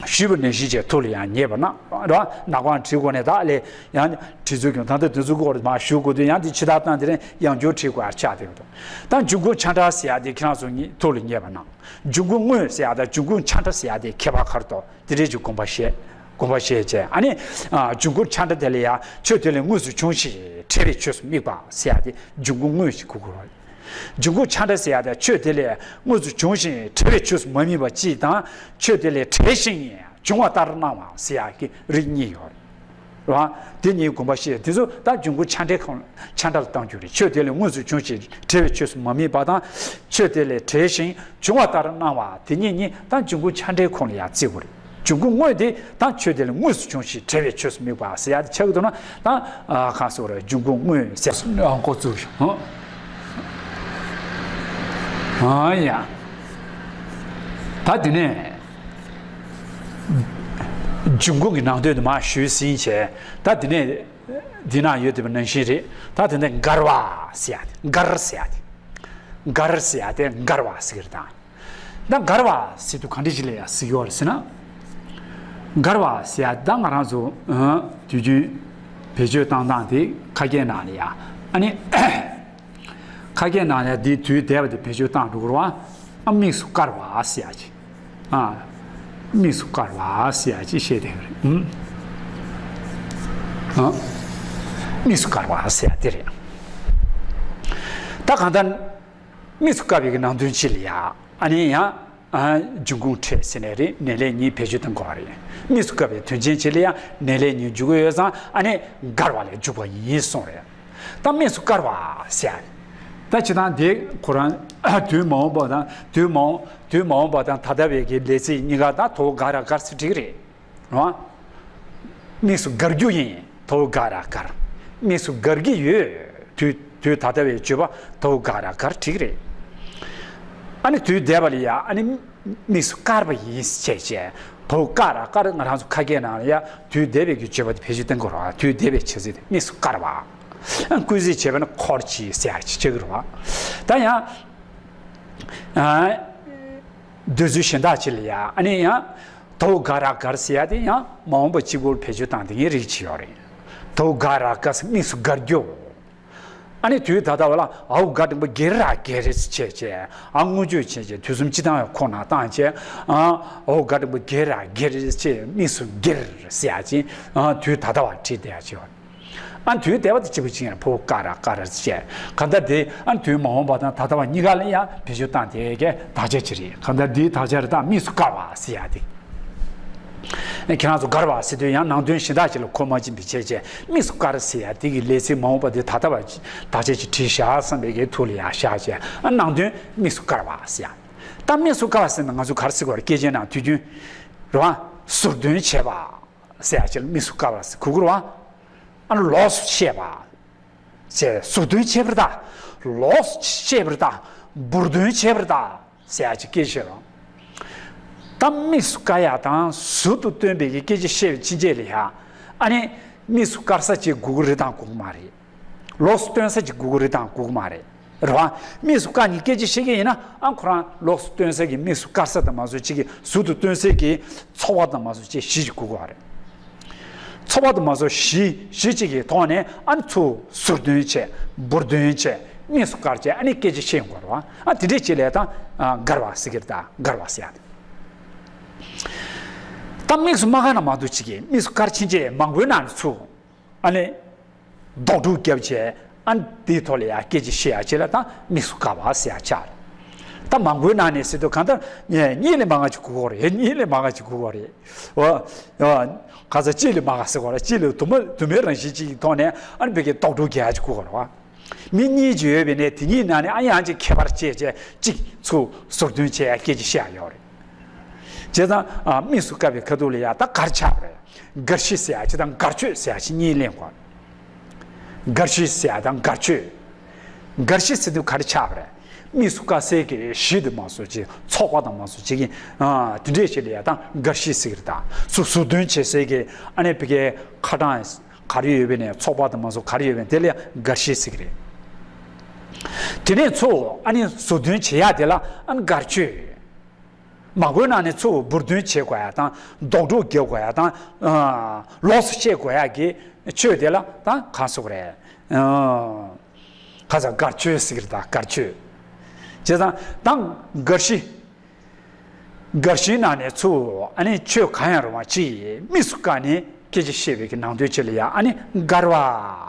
ཞུས་པ་ནང་བཞིན་བྱས་ཐུགས་ལ་ཡང་ངེས་པ་གནང་རོགས། ནག་པང་བྲིས་དགོས་ནས་ད་ལས་ཡང་བྲིས་ཚུལ་གྱི་ད་ལྟ་དེ་ཚོའི་སྐོར་མར་ཞུ་དགོས་དུས་ཡང་དེ་ཕྱི་ཐག་བཏང་དེ་རིང་ཡང་བསྐྱར་བྲིས་དགོས་ཡ་ཆགས་བསྡད་ཡོད་དོ། ད་འབྱུང་ཁུངས་ཆ་འདྲ་ཟེར་ཡ་དེ་ཁྱེད་རང་ཚོ་ངེས་ཐུགས་ལ་ངེས་པ་གནང་། འབྱུང་ཁུངས་དངོས་ཟེར་ཡ་དང་འབྱུང་ཁུངས་ཆ་འདྲ་ཟེར་ཡ་དེ་ཁྱད་པར་ག་རེ་འདུག་དེ་འདྲས་ཀྱི་དགོངས་པ་བཞེས། དགོངས་པ་བཞེས་བྱས། ཨ་ནི། ཨ། འབྱུང་ཁུངས་ཆ་འདྲ་དེ་ལ་ཡ་ཆོས་དེ་ལས་དངོས་སུ་བྱུང་ཞིང་བྲལ་བའི་ཆོས་སུ་དམིགས་པ་ཟེར་ཡ་དེ་འབྱུང་ཁུངས་དངོས་ཞེས་གོ་དགོས་པ་རེད། འབྱུང་ཁུངས་ཆ་འདྲ་ཟེར་ཡ་དེ་ཆོས་དེ་ལས་དངོས་སུ་བྱུང་ཞིང་བྲལ་བའི་ཆོས་སུ་མ་དམིགས་པ་གཅིག་དང་། ཆོས་དེ་ལས་བྲལ་ཞིང་བྱུང་བ་ལྟར་སྣང་བ་ཟེར་ཡ་གི་རིགས་གཉིས་ཡོད་རེད། རེད་པ། དེ་གཉིས་དགོངས་པ་བཞེས། དེ་ཚོ་ད་འབྱུང་ཁུངས་ཆ་འདྲའི་ཁོངས་ཆ་འདྲ་ལ་གཏང་རྒྱུ་རེད། ཆོས་དེ་ལས་དངོས་སུ་བྱུང་ཞིང་བྲལ་བའི་ཆོས་སུ་མ་དམིགས་པ་དང་། ཆོས་དེ་ལས་བྲལ་ཞིང་བྱུང་བ་ལྟར་སྣང་བ་དེ་གཉིས་གཉིས་ད་འབྱུང་ཁུངས་ཆ་འདྲའི་ཁོངས་ལ་ཡ་བརྩི་དགོས་རེད། འབྱུང་ཁུངས་དངོས་དེ་ད་ཆོས་དེ་ལས་དངོས་སུ་བྱུང་ཞིང་བྲལ་བའི་ཆོས་སུ་དམིགས་པ་ཟེར་ཡ་དེ་ཆགས་ཀྱི་འདུག་ན། ད་ཨ་གང་ཟེར་རེད། འབྱུང་ཁུངས་དངོས་ཟེར། ཨ། འགོ་བཙུགས་ཤིག་ཨང་། ཨ་ཡ། ད་དེ་ནས་འབྱུང་ཁུངས་ཀྱི་ནང་དོན་དུ་མར་ཞུས་ཟིན་བྱས། ད་དེ་ནས་འདི་ན་ཡོད་བསྡད་པ་ནང་བཞིན་རེད། ད་དེ་ནས་འགལ་བ་ཟེར་ཡ་དེ། འགལ་ཟེར་ཡ་དེ། འགལ་ཟེར་ཡ་དེ་འགལ་བ་ཟེར་གི་རེད་ད། ད་འགལ་བ་ཟེར་དུས་ག་འདྲ་ཞིག་ལ་ཡ་ཟེར་གྱི་ཡོད་རེད་ཟེར་ན། འགལ་བ་ཟེར་ཡ་ད་ང་རང་ཚོ་ཨ་དུས་རྒྱུན་བེད་སྤྱོད་བཏང་སྟངས་དེ་ཁ་སྐད་ནང་ལ་ཡ། ཨ་ནི་ཁ་སྐད་ནང་ལ་ཡ་དེའི་དུས་འདས་པ་དེ་བེད་སྤྱོད་བཏང་འགྲོ་གི་རེད་པ། ཨ་དམིགས་སུ་བཀར་བ་ཟེར་ཡ་ཅིག་ཨ། དམིགས་སུ་བཀར་བ་ཟེར་ཡ་ཅིག་བཤད་བསྡད་ཡོད་རེད། ཨ། དམིགས་སུ་བཀར་བ་ཟེར་ཡ་དེ་རེད། ད་གང་ལྟར། དམིགས་སུ་བཀར་བའི་གི་ནང་དོན་ཅིག་ལ་ཡ། ཨ་ནི་ཡང་། ཨ། འབྱུང་ཁུངས་ཕྲད་ཟེར་ནའི་རེད། ནས་ལས་གཉིས་བེད་སྤྱོད་གཏང་དགོས་པ་རེད། དམིགས་སུ་བཀར་བའི་དོན་ཅན་ཅིག་ལ་ཡ་ནས་ལས་གཉིས་འཇུག་གི་ཡོད་ཙང་། ཨ་ནི་འགལ་བ་ལས་འཇུག་པ་ཡིན་གསུངས་རེད། ད་དམིགས་སུ་བཀར་བ་ཟེར་ཡ། ད་སྤྱིར་བཏང་དེ་ཁོ་རང་དུས་མ་འོངས་པ་དང་དུས་མ་འོངས་དུས་མ་འོངས་པ་དང་ད་ལྟ་བའི་གི་ལས་ཚིག་གཉིས་ཀ་ད་དོ་ག་ར་གར་ཚིག་འགྲིག་རེད། རེད་པ། དམིགས་སུ་བཀར་རྒྱུ་ཡིན། དོ་ག་ར་གར། དམིགས་སུ་བཀར་གྱི་ཡོད། དུས་དུས་ད་ལྟ་བའི་བརྗོད་པ་དོ་ག་ར་གར་འགྲིག་རེད། ཨ་ནི་དུས་འདས་པ་ལ་ཡ་ཨ་ནི་དམིགས་སུ་བཀར་བ་ཡིན་ཞེས་བྱས། བའོ་ཀ་ར་ཀ་ར། ང་རང་ཚོ་ཁ་སྐད་ནང་ལ་ཡ་དུས་འདས་པའི་གི་བརྗོད་པ་དེ་བེད་སྤྱོད་གཏོང་གི་རེད་བ། དུས་འདས་པའི་བྱ་ཚིག་དེ་དམིགས་སུ་བཀར་བ། ཨ། སྐུལ་ཚིག་བྱས་པ་ན་ཁོར་གྱིས་ཟེར་ཡ་ཅིག་བྱེད་ཀྱི་རེད་བ། ད་ཡང་། ཨ། འདོད་ཚུལ་གཞན་དག་ཅིག་ལ་ཡ། ཨ་ནི་ཡང་། བའོ་ཀ་ར་ཀར་ཟེར་ཡ་དེ་ཡང་མ་འོངས་པ་གཅིག་པོར་བེད་སྤྱོད་བཏང་བསྡད་མཁན་རིགས་ཅིག་ཡོད་རེད། བའོ་ཀ་ར་ཀ་ཟེར་དམིགས་སུ་བཀར་རྒྱུ། ཨ་ནི་དུས་ད་ལྟ་བ་ལ་འའོ་ག་འགྲེང་བུ་གེ་ར་གེར་བྱས་བྱས། ཨ། མངོན་བརྗོད་བྱས་བྱས། དུས་གསུམ་སྤྱི་དང་ཡང་ཁོ་ན་བཏང་བྱས། ཨ། འའོ་ག་འགྲེང་བུ་གེ་ར་གེར་བྱས། དམིགས་སུ་གེར་ཟེར་ཡ་ཅིག། ཨ། དུས་ད་ལྟ་བ་བྲིས་བསྡད་ཡ་ཅིག་ཡོད། ཨ། དུས་འདས་པ་དེ་གཅིག་པུ་ཅིག་ཡིན་ན་བའོ་ཀ་ར་ཀར་བྱས། གང་ལྟར་དེ། ཨ། དུས་མ་འོངས་པ་དང་ད་ལྟ་བ་གཉིས་ཀ་ལ་ཡང་བེད་སྤྱོད་བཏང་བསྡད་མཁན་དག་ཆ་ཅིག་རེད། གང་ལྟར་འདིའི་དག་ཆ་རེད། ད་དམིགས་སུ་བཀར་བ་ཟེར་ཡ་དེ། ཁྱེད་རང་ཚོ་བཀར་བ་ཟེར་དུས་ཡང་ནང་དོན་གཞན་དག་ཅིག་ལ་གོ་མ་ཕྱིན་པའི་ཆེད་བྱས། དམིགས་སུ་བཀར་ཟེར་ཡ་དེ་གི་ལས་ཚིག་མ་འོངས་པ་དེ་ད་ལྟ་བ་དག་ཆ་ཅིག་བྲིས་བཞག་བསམ་པའི་གི་ཐོག་ལ་ཡ་བཞག་བྱས། ཨ། ནང་དོན་དམིགས་སུ་བཀར་བ་ཟེར་ཡ། ད་དམིགས་སུ་བཀར་བ་ཟེར་ན་ང་ཚོ་ག་རེ་ཟེར་དགོས་རེད། སྐད་ཆའི་ནང་དུས་རྒྱུན་རེད་བ། ཟུར་འདོན་བྱས་པ་ཟེར་ཡ་ཅིག་ལ་དམིགས་སུ་བཀར་བ་ཟེར་གོ་གི་རེད་བ། ཨ། ལོགས་སུ་བཤད་པ། ཟེར། ཟུར་འདོན་བྱས་པ་རེད་ད། ལོགས་སུ་བཤད་པ་རེད་ད། འབུར་འདོན་བྱས་པ་རེད་ད། ཟེར་ཡ་ཅིག་སྐད་ཆ་རེད། ད་དམིགས་སུ་བཀར་ཡ་དང་ཟུར་དུ་སྟོན་པའི་གི་སྐད་ཆ་བཤད་པའི་ཕྱིན་ཆད་ལ་ཡ། ཨ་ནི་དམིགས་སུ་བཀར་ས་ཅིག་དགོས་ཀྱི་རེད་དང་དགོས་ཀྱི་མ་རེད། ལོགས་སུ་སྟོན་ས་ཅིག་དགོས་ཀྱི་རེད་དང་དགོས་ཀྱི་མ་རེད། རེད་བ། དམིགས་སུ་བཀར་ནས་སྐད་ཆ་བཤད་མཁན་ཡིན་ན། ཨ། ཁོ་རང་ལོགས་སུ་སྟོན་ས་གི་དམིགས་སུ་བཀར་ས་དང་མ་བཟོ་ཅིག་གི། ཟུར་དུ་སྟོན་ས་གི་ཚོགས་པ་དང་མ་བཟོ་ཅིག་གཞི་ཅིག་དགོས་ཀྱི་རེད། ཚོགས་པ་དུ་མ་སོགས་གཞི་གཞི་གཅིག་གི་ཐོག་ནས། ཨ་ནི་ཚུར་ཟུར་འདོན་བྱས། འབུར་འདོན་བྱས། དམིགས་སུ་བཀར་བྱས། ཨ་ནི་སྐད་ཆ་བཤད་དགོས་རེད་བ། ཨ། དེ་འདྲས་བྱས་ལས་ད། ཨ། བཀར་བ་ཟེར་གི་རེད་ད། བཀར་བ་ཟེར་ཡ་དེ། ད་དམིགས་སུ་མ་བཀར་ན་མ་གཏོགས་གཅིག་གིས་དམིགས་སུ་བཀར་ཕྱིན་ཆད་མང་པོའི་ནང་ནས་ཚུར། ཨ་ནི། ལྡོག་ཕྲུག་བརྒྱབ་བྱས། ཨ། དེའི་ཐོག་ལ་ཡ་སྐད་ཆ་བཤད་ཡ་ཅིག་ལ་ད་དམིགས་སུ་བཀར་བ་ཟེར་ཡ་ཆགས་རེད། ད་མང་པོའི་ནང་ནས་ཟེར་དུས་གང་ལྟར་གཉིས་ལས་མང་བ་ཅིག་དགོས་ཀྱི་རེད། གཉིས་ལས་མང་བ་ཅིག་དགོས་ཀྱི་རེད། འོ། འོ། ག་ཚོད་གཅིག་ལས་མང་བ་ཟེར་དགོས་རེད། གཅིག་ལས་དུ་མ་དུ་མའི་རང་བཞིན་གཅིག་གི་ཐོག་ནས། ཨ་ནི་བོད་སྐད་ལྡོག་ཕྲུག་རྒྱག་ཡ་ཅིག་དགོས་ཀྱི་རེད་བ། མི་གཉིས་ཅིག་ཡོད་པའི་ནས། དེ་གཉིས་ནང་ནས། ཨ། ཡང་ཅིག་ཁྱད་པར་བྱས་བྱས་གཅིག་ཚུར་ཟུར་འདོན་བྱས་ཡ་སྐད་ཆ་བཤད་ཡ་ཡོད་རེད། བྱས་ཙང་། ཨ། དམིགས་སུ་བཀར་བའི་ཁ་ཐུག་ལ་ཡ་ད་བཀར་ཆགས་པ་རེད། བཀར་གཞི་ཟེར་ཡ་ཅིག་དང་བཀར་བརྗོད་ཟེར་ཡ་ཅིག་གཉིས་ལེན་དགོས། བཀར་གཞི་ཟེར་ཡ་དང་བཀར་བརྗོད། བཀར་གཞི་ཟེར་དུས་ག་རེ་ཆགས་པ་རེད། དམིགས་སུ་བཀར་སའི་གི་གཞི་དུ་མ་སོགས་ཀྱི་ཚོགས་པ་དང་མ་སོགས་ཀྱི། ཨ། དེ་འདྲས་ཞིག་ལ་ཡ་ད་བཀར་གཞི་ཟེར་གི་རེད་ད། ཚུར་ཟུར་འདོན་བྱེད་སའི་གི། ཨ་ནི་བོད་སྐད་ཁ་གྲངས་ག་རེ་ཡོད་པའི་ནས། ཚོགས་པ་དང་མ་སོགས་ག་རེ་ཡོད་པའི་ནས། དེ་ལ་ཡ་བཀར་གཞི་ཟེར་གི་རེད། དེ་ནས་ཚུར། ཨ་ནི་ཟུར་འདོན་བྱེད་ཡ་དེ་ལ། ཨ་ནི་བཀར་བརྗོད། མང་པོའི་ནང་ནས་ཚུར་འབུར་འདོན་བྱེད་དགོས་ཡ་དང་། ལྡོག་ཕྲུག་རྒྱག་དགོས་ཡ་དང་། ཨ། ལོགས་སུ་བཤད་དགོས་ཡ་གི་ཆོས་དེ་ལ་ད་གང་ཟེར་དགོས་རེད། ཨ། ག་ས། བཀར་བརྗོད་ཟེར་གི་རེད་ད། བཀར་བརྗོད། བྱས་ཙང་ད་བཀར་གཞི། བཀར་གཞིའི་ནང་ནས་ཚུར། ཨ་ནི་ཆོས་གང་ཡང་རུང་བ་ཅིག་དམིགས་སུ་བཀར་ནས་སྐད་ཆ་བཤད་པའི་གི་ནང་དོན་ཅིག་ལ་ཡ། ཨ་ནི་བཀར་བ་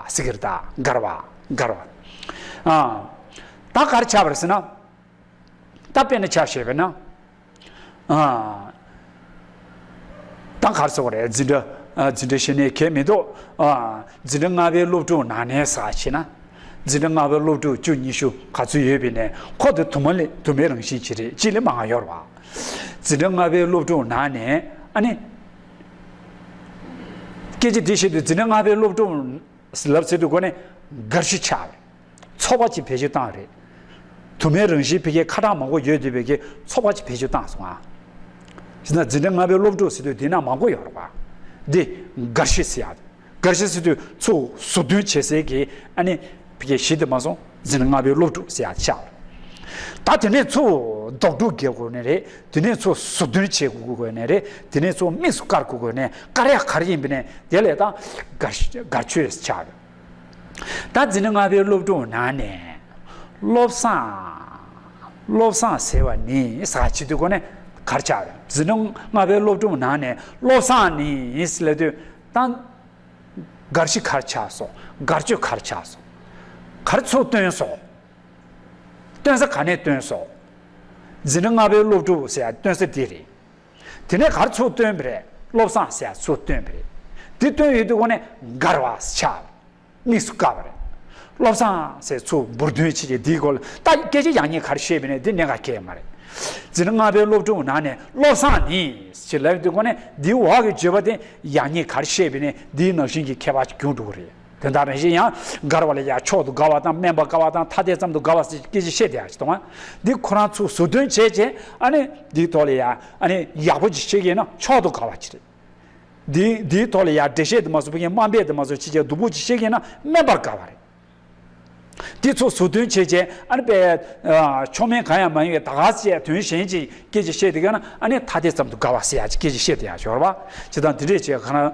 ཟེར་གི་རེད་ད། བཀར་བ། བཀར་བ། ཨ། ད་ག་རེ་ཆགས་པ་རེད་ཟེར་ན། ད་དཔེར་ན་ཆ་བཞག་པ་ན། ཨ། ད་ག་རེ་ཟེར་དགོས་རེད། འཛིན་གྲྭ། ཨ། འཛིན་གྲྭ་བཤད་ནས་གལ་མི་འདུག། ཨ། འཛིན་གྲྭ་ལྔ་པའི་སློབ་ཕྲུག་ནང་ནས་ཟེར་བྱས་ན། འཛིན་གྲྭ་ལྔ་པའི་སློབ་ཕྲུག་བཅུ་ཉི་ཤུ་ག་ཚོད་ཡོད་པའི་ནས། ཁོ་དེ་དུ་མ་ལས་དུ་མའི་རང་བཞིན་ཅིག་རེད། གཅིག་ལས་མང་བ་ཡོད་རེད་བ། འཛིན་གྲྭ་ལྔ་པའི་སློབ་ཕྲུག་ནང་ནས། ཨ་ནི། སྐད་ཆ་འདི་བཤད་དུས་འཛིན་གྲྭ་ལྔ་པའི་སློབ་ཕྲུག་ལབ་ཟེར་དུས་སྒོ་ནས་བཀར་གཞི་ཆགས་རེད། ཚོགས་པ་ཅིག་བེད་སྤྱོད་བཏང་རེད། དུ་མའི་རང་བཞིན་བོད་སྐད་ཁ་གྲངས་མང་པོ་ཡོད་བསྡད་པའི་གི་ཚོགས་པ་ཅིག་བེད་སྤྱོད་བཏང་སོང་ཨ། ཟེར་ན་འཛིན་གྲྭ་ལྔ་པའི་སློབ་ཕྲུག་ཟེར་དུས་དེ་ན་མང་པོ་ཡོད་རེད་པ། འདི་བཀར་གཞི་ཟེར་ཡ། བཀར་གཞི་ཟེར་དུས་ཚུར་ཟུར་འདོན་བྱེད་སའི་གི། ཨ་ནི་བོད་སྐད་གཞི་དུ་མ་སོང་འཛིན་གྲྭ་ལྔ་པའི་སློབ་ཕྲུག་ཟེར་ཡ་ཆགས། ད་དེ་ནས་ཚུར་ལྡོག་ཕྲུག་རྒྱག་དགོས་ནི་རེད། དེ་ནས་ཚུར་ཟུར་འདོན་བྱེད་དགོས་དགོས་ནི་རེད། དེ་ནས་ཚུར་དམིགས་སུ་བཀར་དགོས་དགོས་ནི། བཀར་ཡ་ག་རེ་ཡིན་པ་ནས། དེ་ལས་ད་བཀར་བཀར་བརྗོད་ཆགས། ད་འཛིན་གྲྭ་ལྔ་པའི་སློབ་ཕྲུག་ནང་ནས་བློ་བཟང་། བློ་བཟང་ཟེར་བ་ནི་ཟེར་བྱེད་དུས་སྒོ་ནས་ག་རེ་ཆགས་རེད། འཛིན་གྲྭ་ལྔ་པའི་སློབ་ཕྲུག་ནང་ནས་བློ་བཟང་ནི་ཟེར་ལབ་དུས་ད་བཀར་གཞི་ག་རེ་ཆགས་སོང་། བཀར་བརྗོད་ག་རེ་ཆགས་སོང་། ག་རེ་ཚུར་བཏོན་སོང་། བཏོན་ས་ག་ནས་བཏོན་སོང་། འཛིན་གྲྭ་ལྔ་པའི་སློབ་ཕྲུག་ཟེར་ཡ་བཏོན་ས་དེ་རེད། དེ་ནས་ག་རེ་ཚུར་བཏོན་པ་རེད། བློ་བཟང་ཟེར་ཡ་ཚུར་བཏོན་པ་རེད། དེ་བཏོན་ཡོད་དུས་སྒོ་ནས་བཀར་བ་ཆགས། དམིགས་སུ་བཀར་བ་རེད། བློ་བཟང་ཟེར་ཚུར་འབུར་འདོན་བྱེད་ཀྱི་དེའི་སྐོར་ལ་ད་སྐད་ཆ་ཡག་ཉེས་ག་རེ་བཤད་པ་ནས་འདི་གནད་འགག་གལ་མ་རེད། འཛིན་གྲྭ་ལྔ་པའི་སློབ་ཕྲུག་ནང་ནས་བློ་བཟང་ནི་ཞེས་ལབ་དུས་སྒོ་ནས་འདིའི་འོག་གི་བརྗོད་པ་དེ་ཡག་ཉེས་ག་རེ་བཤད་པ་ནས་འདིའི་ནང་བཞིན་གྱི་ཁྱད་པར་ཅིག་འབྱུང་འགྲོ་གི་རེད། དེ་དག་རང་བཞིན་ཡང་དགར་བ་ལ་ཡང་མཆོག་ཏུ་དགའ་བ་དང་སྨན་པ་དགའ་བ་དང་ཐ་དད་ཙམ་དུ་དགའ་བ་ཟེར་སྐད་ཅིག་བཤད་དེ་ཡང་ཅིག་གཏོང་བ། འདི་ཁོ་རང་ཚུར་ཟུར་འདོན་བྱས་རྗེས་ཨ་ནི་འདིའི་ཐོག་ལ་ཡང་ཨ་ནི་ཡག་པོ་ཅིག་བཤད་ཀྱི་ཡིན་ན་མཆོག་ཏུ་དགའ་བ་ཅིག་རེད། འདི་འདིའི་ཐོག་ལ་ཡང་འགྲེལ་བཤད་དུ་མ་སོང་བའི་དམའ་འབེབས་དུ་མ་སོང་ཅིག་ཅིག་སྡུག་པོ་ཅིག་བཤད་ཀྱི་ཡིན་ན་སྨན་པར་དགའ་བ་རེད། འདི་ཚོ་ཟུར་འདོན་བྱས་རྗེས་ཨ་ནི་པའི་མཆོག་དམན་གང་ཡང་མ་ཡིན་པའི་ད་ག་ཟེ་དོན་གཞན་ཅིག་སྐད་ཅིག་བཤད་དེ་ག་ན་ཨ་ནི་ཐ་དད་ཙམ་དུ་དགའ་བ་ཟེར་ཡ་ཅིག་སྐད་ཅིག་བཤད་དེ་ཡ་ཞོར་བ། ཇི་ལྟར་འདི་འདྲས་བྱས་ག་ན་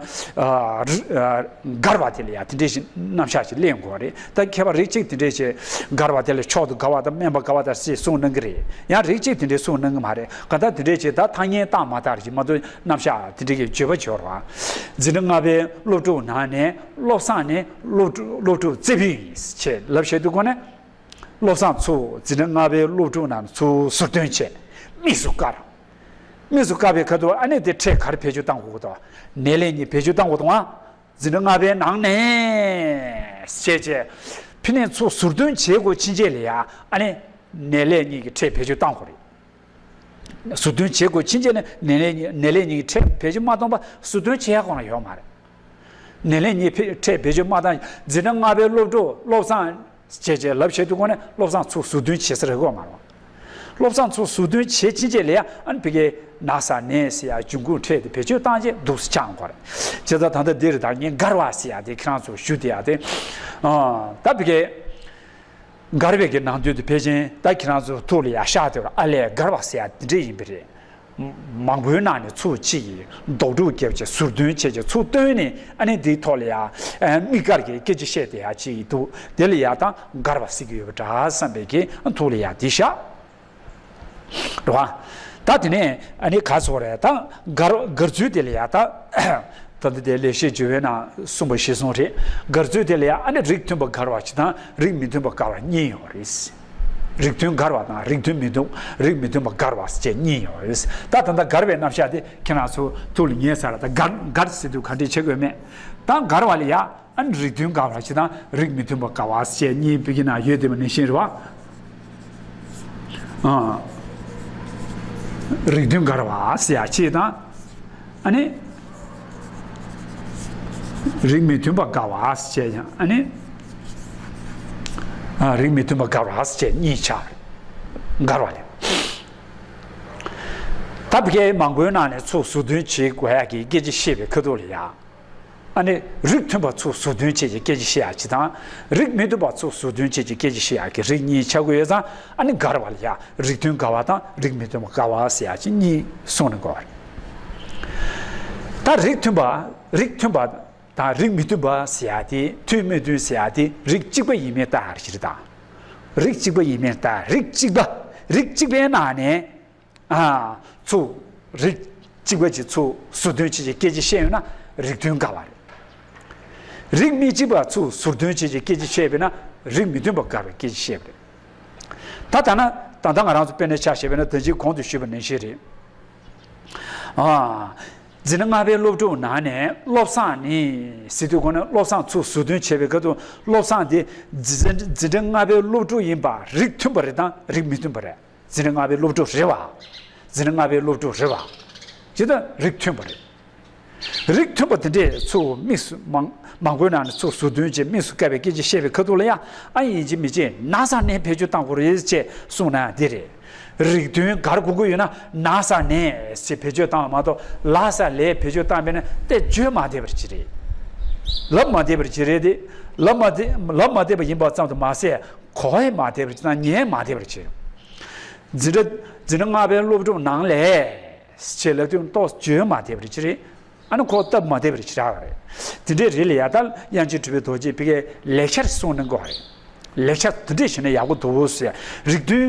དགར་བ་དེ་ལ་ཡ་དེ་འདྲས་ཤིག་རྣམ་གཞག་ཅིག་གླེང་དགོས་རེད། ད་ཁྱད་པར་རིགས་གཅིག་དེ་འདྲས་བྱས་དགར་བ་དེ་ལ་མཆོག་ཏུ་དགའ་བ་དང་སྨན་པ་དགའ་བ་དང་ཟེར་གསུངས་གནང་གི་རེད། ཡང་རིགས་གཅིག་དེ་འདྲས་གསུངས་གནང་གི་མ་རེད། གང་ལྟར་དེ་འདྲས་བྱས་ད་ཐ་སྙད་བཏགས་མ་བཏགས་རེད་ཅིག་མ་གཏོགས་རྣམ་གཞག་དེ་འདྲས་ཀྱི་བརྗོད་པ་ཞོར་བ། འཛིན་གྲྭ་ལྔ་པའི་སློབ་ཕྲུག་ནང་ནས་བློ་བཟང་ནི་སློབ་ཕྲུག་སློབ་ཕྲུག་རྩེ་ཕུད་ཡིན་ཞེས་ལབ་བཤད་དུས་གོ་ནས། བློ་བཟང་ཚུར་འཛིན་གྲྭ་ལྔ་པའི་སློབ་ཕྲུག་རྣམས་ཚུར་ཟུར་འདོན་བྱས་དམིགས་སུ་བཀར། དམིགས་སུ་བཀར་བའི་ཁ་ཐུག་ཨ་ནི་དེ་ཕྲད་ག་རེ་བེད་སྤྱོད་བཏང་དགོས་ཀྱི་འདུག་ནས་ལས་གཉིས་བེད་སྤྱོད་བཏང་དགོས་འདུག་ཨ། འཛིན་གྲྭ་ལྔ་པའི་ནང་ནས་བྱས་བྱས་ཕི་ནས་ཚུར་ཟུར་འདོན་བྱེད་དགོས་ཕྱིན་ཆད་ལ་ཡ་ཨ་ནི་ནས་ལས་གཉིས་ཀྱི་ཕྲད་བེད་སྤྱོད་བཏང་དགོས་རེད། ཟུར་འདོན་བྱེད་དགོས་ཕྱིན་ཆད་ནས་ནས་ལས་གཉིས་ནས་ལས་གཉིས་ཀྱི་ཕྲད་བེད་སྤྱོད་མ་བཏང་པ་ཟུར་འདོན་བྱེད་ཡག་གོང་ལ་ཡོད་མ་རེད། ནས་ལས་གཉིས་ཕྲད་བེད་སྤྱོད་མ་བཏང་འཛིན་གྲྭ་ལྔ་པའི་སློབ་ཕྲུག་བློ་བཟང་བྱས་བྱས་ལབ་བྱེད་དུས་གོང་ནས་བློ་བཟང་ཚུར་ཟུར་འདོན་བྱེད་ས་རེད་གོ་མ་རེད། བློ་བཟང་ཚུར་ཟུར་འདོན་བྱེད་ཕྱིན་ཆད་ལ་ཡ་ཨ་ནི་ཕ་གིའི་ན་ས་ནས་ཟེར་ཡ་འབྱུང་ཁུངས་ཕྲད་དེ་བེད་སྤྱོད་བཏང་རྗེས་འདུག་སེ་ཆགས་འགོ་རེད། བྱས་ཙང་ད་ལྟ་འདིར་ད་ངས་དགར་བ་ཟེར་ཡ་དེ་ཁྱེད་རང་ཚོར་ཞུ་བསྡད་ཡ་དེ། ཨ་ད་ཕ་གིའི་དགར་བའི་གི་ནང་དོན་དེ་ཕལ་ཆེར་ད་ཁྱེད་རང་ཚོ་ཐུགས་ལ་ཡ་ཤར་བསྡད་པ་ཨ་ལས་དགར་བ་ཟེར་ཡ་དེ་འདྲས་ཡིན་པ་རེད། མང་པོའི་ནང་ནས་ཚུར་གཅིག་གིས་རྡོག་ཕྲུག་བརྒྱབ་བྱས་ཟུར་འདོན་བྱས་བྱས་ཚུར་བཏོན་ནས་ཨ་ནི་འདིའི་ཐོག་ལ་ཡ་དམིགས་བཀར་གྱི་སྐད་ཆ་བཤད་བསྡད་ཡ་གཅིག་འདུག་དེ་ལ་ཡ་ད་དགར་བ་ཟེར་གྱི་ཡོད་པ་འདྲ་བསམ་པའི་གི་ཐུགས་ལ་ཡ་འདི་ཤར། རེད་བ། ད་དེ་ནས་ཨ་ནི་ག་ཚོད་རེད་ད་དགར་དགར་ཚུལ་དེ་ལ་ཡ་ད། ད་ལྟ་དེ་ལེགས་བཤད་ལྗོན་པའི་ནང་གསུངས་པ་གཞིར་བཟུང་རེད། དགར་ཚུལ་དེ་ལ་ཡང་ཨ་ནི་རིགས་མཐུན་པ་དགར་བ་ཞིག་དང་རིགས་མི་མཐུན་པ་དགར་བ་གཉིས་ཡོད་རེད། རིགས་མཐུན་དགར་བ་དང་རིགས་མཐུན་མི་མཐུན་རིགས་མི་མཐུན་པ་དགར་བ་ཞེས་གཉིས་ཡོད་རེད། ད་ད་ལྟ་དགར་བའི་རྣམ་གཞག་དེ་ཁྱེད་རང་ཚོ་ཐུགས་ལ་ངེས་ཚར། ད་དགར་དགར་ཟེར་དུས་ག་འདྲས་བྱེད་དགོས་མེད། ད་དགར་བ་ལ་ཡང་ཨ་ནི་རིགས་མཐུན་དགར་བ་ཞིག་དང་རིགས་མི་མཐུན་པ་དགར་བ་ཞེས་གཉིས་བོད་ཀྱི་ནང་ཡོད་དེ་མ་ནི་ཤེས་རེད་བ། ཨ། རིགས་མཐུན་དགར་བ་ཟེར་ཡ་གཅིག་དང་། ཨ་ནི། རིགས་མི་མཐུན་པ་དགར་བ་ཟེར་ཡ་ཨ་ནི། ཨ། རིགས་མི་མཐུན་པ་དགར་བ་ཟེར་གཉིས་ཆགས་རེད། དགར་བ་ལས། ད་བི་གའི་མང་པོའི་ནང་ནས་ཚུར་ཟུར་འདོན་བྱེད་དགོས་ཡ་གི་སྐད་ཆ་བཤད་པའི་ཁ་ཐུག་ལ་ཡ། ཨ་ནི་རིགས་མཐུན་པ་ཚུར་ཟུར་འདོན་བྱེད་ཀྱི་སྐད་ཆ་བཤད་ཡག་གཅིག་དང་། རིགས་མི་མཐུན་པ་ཚུར་ཟུར་འདོན་བྱེད་ཀྱི་སྐད་ཆ་བཤད་ཡག་གི་རིགས་གཉིས་ཆགས་ཀྱི་ཡོད་ཙང་ཨ་ནི་དགར་བ་ལ་ཡ་རིགས་མཐུན་དགར་བ་དང་རིགས་མི་མཐུན་པ་དགར་བ་ཟེར་ཡག་གཅིག་གཉིས་གསུངས་ནས་དགོས་པ་རེད། ད་རིགས་མཐུན་པ་རིགས་མཐུན་པ་དང་རིགས་མི་མཐུན་པ་ཟེར་ཡག་དེ་མཐུན་མི་མཐུན་ཟེར་ཡག་དེ་རིགས་གཅིག་པ་ཡིན་མིན་ལྟ་ཡག་ཞིག་རེད་ད། རིགས་གཅིག་པ་ཡིན་མིན་ལྟ་རིགས་གཅིག་པ་རིགས་གཅིག་པའི་ནང་ནས། ཨ། ཚུར། རིགས་གཅིག་པ་ཅིག་ཚུར་ཟུར་འདོན་བྱེད་ཀྱི་སྐད་ཆ་བཤད་ཡོད་ན་རིགས་མཐུན་དགར་བ་རེད། རིགས་མི་གཅིག་པ་ཚུར་ཟུར་འདོན་བྱེད་ཀྱི་སྐད་ཆ་བཤད་པས་ན་རིགས་མི་མཐུན་པ་དགར་བའི་སྐད་ཆ་བཤད་པ་རེད། ད་ལྟ་ན་ད་ལྟ་ང་རང་ཚོ་དཔེར་ན་ཆ་བཞག་པ་ན་ད་ཅི་གོང་དུ་ཞུས་པ་ནང་བཞིན་རེད། ཨ། འཛིན་གྲྭ་ལྔ་པའི་སློབ་ཕྲུག་ནང་ནས་བློ་བཟང་ནི་ཟེར་དུས་གོང་ནས་བློ་བཟང་ཚུར་ཟུར་འདོན་བྱས་པའི་སྐབས་སུ་བློ་བཟང་དེ་འཛིན་འཛིན་གྲྭ་ལྔ་པའི་སློབ་ཕྲུག་ཡིན་པ་རིགས་མཐུན་པ་རེད་དང་རིགས་མི་མཐུན་པ་རེད། འཛིན་གྲྭ་ལྔ་པའི་སློབ་ཕྲུག་རེད་བ། འཛིན་གྲྭ་ལྔ་པའི་སློབ་ཕྲུག་རེད་བ། ཇི་ལྟར་རིགས་མཐུན་པ་རེད། རིགས་མཐུན་པ་དེ་འདྲས་ཚུར་དམིགས་སུ་མང་མང་པོའི་ནང་ནས་ཚུར་ཟུར་འདོན་བྱས་དམིགས་སུ་བཀར་བའི་སྐད་ཆ་བཤད་པའི་ཁ་ཐུག་ལ་ཡང་ཨ་ཡིན་གཅིག་མིན་གཅིག་ན་ས་ནས་བེད་སྤྱོད་བཏང་དགོས་རེད་ཅེས་གསུངས་ན་འདི་རེད། རིགས་མཐུན་དགར་དགོས་ཀྱི་ཡོད་ན་ན་ས་ནས་ཞེས་བེད་སྤྱོད་བཏང་བ་མ་གཏོགས་ལ་ས་ལས་བེད་སྤྱོད་བཏང་བས་ན་དེ་བརྗོད་མ་བདེ་བར་གྱུར་རེད། ལབ་མ་བདེ་བར་གྱུར་རེད་དེ། ལབ་མ་བདེ་ལབ་མ་བདེ་བ་ཡིན་པ་ཙམ་དུ་མ་ཟད་གོ་ཡང་མ་བདེ་བར་གྱུར་དང་ཉན་མ་བདེ་བར་གྱུར། འཛིན་གྲྭ་འཛིན་གྲྭ་ལྔ་པའི་སློབ་ཕྲུག་ནང་ལས་ཞེས་ལབ་དུས་ཏོག་བརྗོད་མ་བདེ་བར་གྱུར་རེད། ཨ་ནི་ཁོ་སྟབས་མ་བདེ་བར་གྱུར་ར་བ་རེད། དེ་འདྲའི་རིགས་ལ་ཡ་ད་དབྱངས་ཅན་གྲུབ་པའི་རྡོ་རྗེས་ཕ་གིའི་ལེགས་ཆ་གསུངས་གནང་གི་ཡོད་རེད། ལེགས་ཆ་དེ་འདྲས་བྱས་ན་ཡག་པོ་འདུག་ཟེར། རིགས་མཐུན་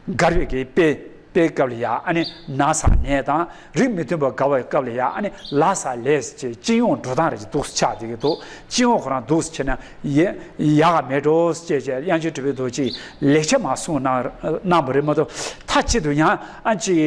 དགར་བའི་གི་དཔེ་དཔེའི་སྐབས་ལ་ཡ་ཨ་ནི་ན་ས་ནས་དང་རིགས་མི་མཐུན་པ་དགར་བའི་སྐབས་ལ་ཡ་ཨ་ནི་ལ་ས་ལས་ཅེས་སྤྱི་ཡོངས་འགྲོ་སྟངས་རེ་ཅིག་འདུག་སེ་ཆགས་བསྡད་ཀྱི་འདུག་སྤྱི་ཡོངས་ཁོ་རང་འདུག་སེ་བྱས་ན་ཡ་ཡག་ག་མེད་འགྲོ་ཟེར་བྱས་བྱས་དབྱངས་ཅན་གྲུབ་པའི་རྡོ་རྗེས་ལེགས་ཆ་མ་གསུངས་གནང་གནང་བ་རེད་མ་གཏོགས་མཐའ་གཅིག་ཏུ་ཡང་ཨ་ཅིག་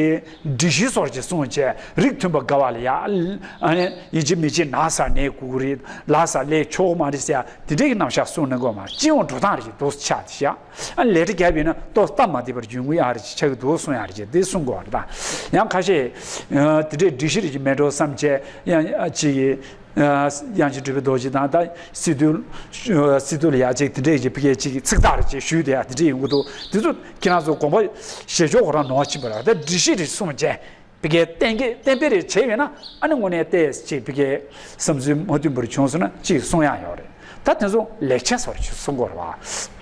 སྒྲིག་གཞི་སོགས་ཀྱི་གསུངས་བྱས་རིགས་མཐུན་པ་དགར་བ་ལ་ཡ་ཨ་ནི་ཡིན་གཅིག་མིན་གཅིག་ན་ས་ནས་དགོས་ཀྱི་རེད། ལ་ས་ལས་ཆོག་མ་རེད་ཟེར་ཡ་དེ་འདྲའི་གི་རྣམ་གཞག་གསུངས་གནང་གི་ཡོད་མ་རེད། སྤྱི་ཡོངས་འགྲོ་སྟངས་རེ་ཅིག་འདུག་སེ་ཆགས་བསྡད་ཤག་ཨ་ལས་འབྲས་རྒྱབ་ཡིན་ན་ཏོག་སྟབས་མ་བདེ་བར་འབྱུང་གི་ཡོད་རེད་ཅེས་ཆགས་ཀྱི་འདུག་གསུང་ཡ་རེད་ཅེས་དེ་གསུང་དགོས་པ་རེད་ད། ཡང་ཁ་ཤས་དེ་འདྲའི་སྒྲིག་གཞི་རེ་ཅིག་མེད་འགྲོ་བསམ་བྱས་ཡང་ཅིག་ དབྱངས་ཅན་གྲུབ་པའི་རྡོ་རྗེ་དང་ད་སི་ཏུ་སི་ཏུ་ལ་ཡ་ཅིག་དེ་འདྲས་ཀྱི་ཕ་གིའི་ཅིག་ཚིག་ཐག་རེ་ཅིག་ཞུས་དེ་ཡ་དེ་འདྲས་ཡོང་གི་འདུག་དེ་ཚོ་ཁྱེད་རང་ཚོ་དགོངས་པ་བཞེས་ཕྱོགས་ཁོ་རང་ནོར་ཕྱིན་པ་རེད། ད་སྒྲིག་གཞི་རེ་གསུངས་བྱས། ཕ་གིའི་གཏན་འཁེལ་གཏན་འབེབས་རེ་བྱས་ཡོད་ན་ཨ་ནི་དངོས་གནས་ཏོག་ཙམ་ཅིག་ཕ་གིའི་བསམ་ཚུལ་མ་མཐུན་པར་བྱུང་སོང་ན་ཅིག་གསུང་ཡག་ཡོད་རེད། ད་དེ་ཚོ་ལེགས་ཆ་སོར་ཅིག་གསུང་དགོས་རེད་བ།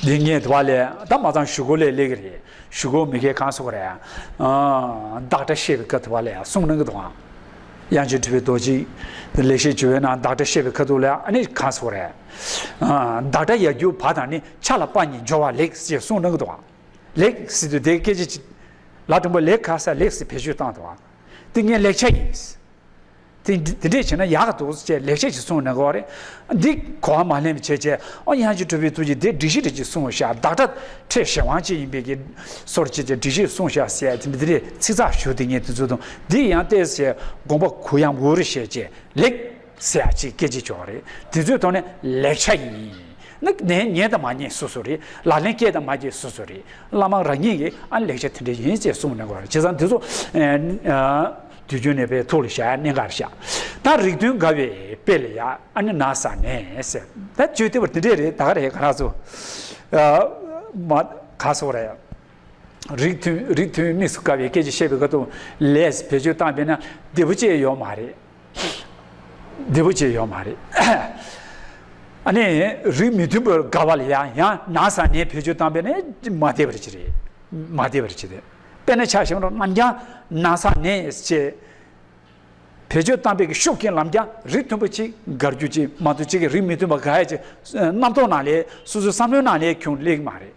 འདི་ངས་དུ་བ་ལས་ད་མ་ཚང་གཞུག་གུ་ལས་སླེབས་ཀྱི་རེད། གཞུག་གུ་མི་སྒེར་གང་སོགས་རེད། བདག་སྒྲ་བཤད་པའི་སྐབས་དུ་བ་ལས་གསུང་གནང་གི་འདུག་ཨང་། དབྱངས་ཅན་གྲུབ་པའི་རྡོ་རྗེ་ལེགས་བཤད་ལྗོན་པའི་ནང་བདག་སྒྲ་བཤད་པའི་ཁ་ཐུག་ལས་ཨ་ནི་གང་སོགས་རེད། བདག་སྒྲ་ཡར་གྱུར་བ་དང་ནི་ཆ་ལ་པ་ཉིད་སྦྱོར་བ་ལེགས་ཞེས་གསུང་གནང་གི་འདུག་ཨང་། ལེགས་ཟེར་དུས་དེ་སྐད་ཆ་ཅིག་ལ་དྲང་པོ་ལེགས་ག་ས་ལེགས་ཟེར་བེད་སྤྱོད་བཏང་འདུག་ཨང་། དེ་ངས་ལེགས་ཆ་ཡིན། དེ་འདི་འདྲས་བྱས་ན་ཡག་ག་འདུག་ཅེས་ལེགས་བཤད་ཅིག་གསུངས་ནས་གོ་རེད། འདི་གོ་བ་མ་ལེན་པ་བྱས་བྱས་ཨོ་དབྱངས་ཅན་གྲུབ་པའི་ཐུགས་ཀྱིས་དེ་སྒྲིག་གཞི་རེ་ཅིག་གསུངས་ཤག་བདག་སྒྲ་ཕྲད་གཞན་དབང་ཅིག་ཡིན་པའི་གི་སོར་ཅིག་དེ་སྒྲིག་གཞི་གསུངས་ཤག་ཟེར་དེ་འདི་འདྲས་ཚིག་ཚགས་ཞུ་དེ་ངས་དེ་ཚོ་དང་འདི་ཡང་ཏོག་ཙམ་དགོངས་པ་གུ་ཡངས་འུར་བྱས་བྱས་ལེགས་ཟེར་ཡག་ཅིག་སྐད་ཆ་ཅིག་ཡོད་རེད། དེ་ཚོའི་ཐོག་ནས་ལེགས་ཆ་ཡིན། ནི་ནས་ཉན་དང་མ་ཉན་སོ་སོ་རེད། ལག་ལེན་སྐྱེལ་དང་མ་སྐྱེལ་སོ་སོ་རེད། བླ་མ་རང་ཉིད་ཀྱིས་ཨ་ལེགས་ཆ་དེ་འདྲ་ཡིན་ཅེས་གསུངས་གནང་གི་རེད། བྱས་ཙང་འདི་ཚོ་ཨ་དུས་རྒྱུན་ནས་པའི་ཐུགས་ལ་བཞག་གནད་འགག་རེད་བཞག་ད་རིགས་མཐུན་དགའ་བའི་དཔལ་ལ་ཡ་ཨ་ནི་ན་ས་ནས་ཟེར། ད་བརྗོད་བདེ་བར་འདི་འདྲས་རེད། ད་ག་རེད་ག་ར་ཚོ་ཨ་མ་ག་སོ་རེད། རིགས་མཐུན་རིགས་མཐུན་དམིགས་སུ་བཀར་བའི་སྐད་ཆ་བཤད་པའི་སྐབས་དུ་ལས་བེད་སྤྱོད་བཏང་པས་ན་བདེ་པོ་ཅིག་ཡོད་མ་རེད། བདེ་པོ་ཅིག་ཡོད་མ་རེད། ཨ་ནི་རིགས་མི་མཐུན་པར་དགའ་བ་ལ་ཡང་ཡང་ན་ས་ནས་བེད་སྤྱོད་བཏང་པས་ན་མ་བདེ་བར་ཅི་རེད། མ་བདེ་བར་ཅི་རེད། དཔེར་ན་ཆ་བཞག་ན་རྣམ་རྒྱལ་ན་ས་ནས་ཅེས་བེད་སྤྱོད་བཏང་པའི་གི་ཤུགས་ཀྱིས་ལམ་རྒྱང་རིགས་མཐུན་པ་ཅིག་དགར་རྒྱུ་ཅིག་མ་གཏོགས་ཅིག་གི་རིགས་མི་མཐུན་པ་དགའ་ཡ་ཅིག་རྣམ་རྟོག་ནང་ལས་སོ་སོའི་བསམ་བློའི་ནང་ལས་ཁྱོན་སླེབས་མ་རེད།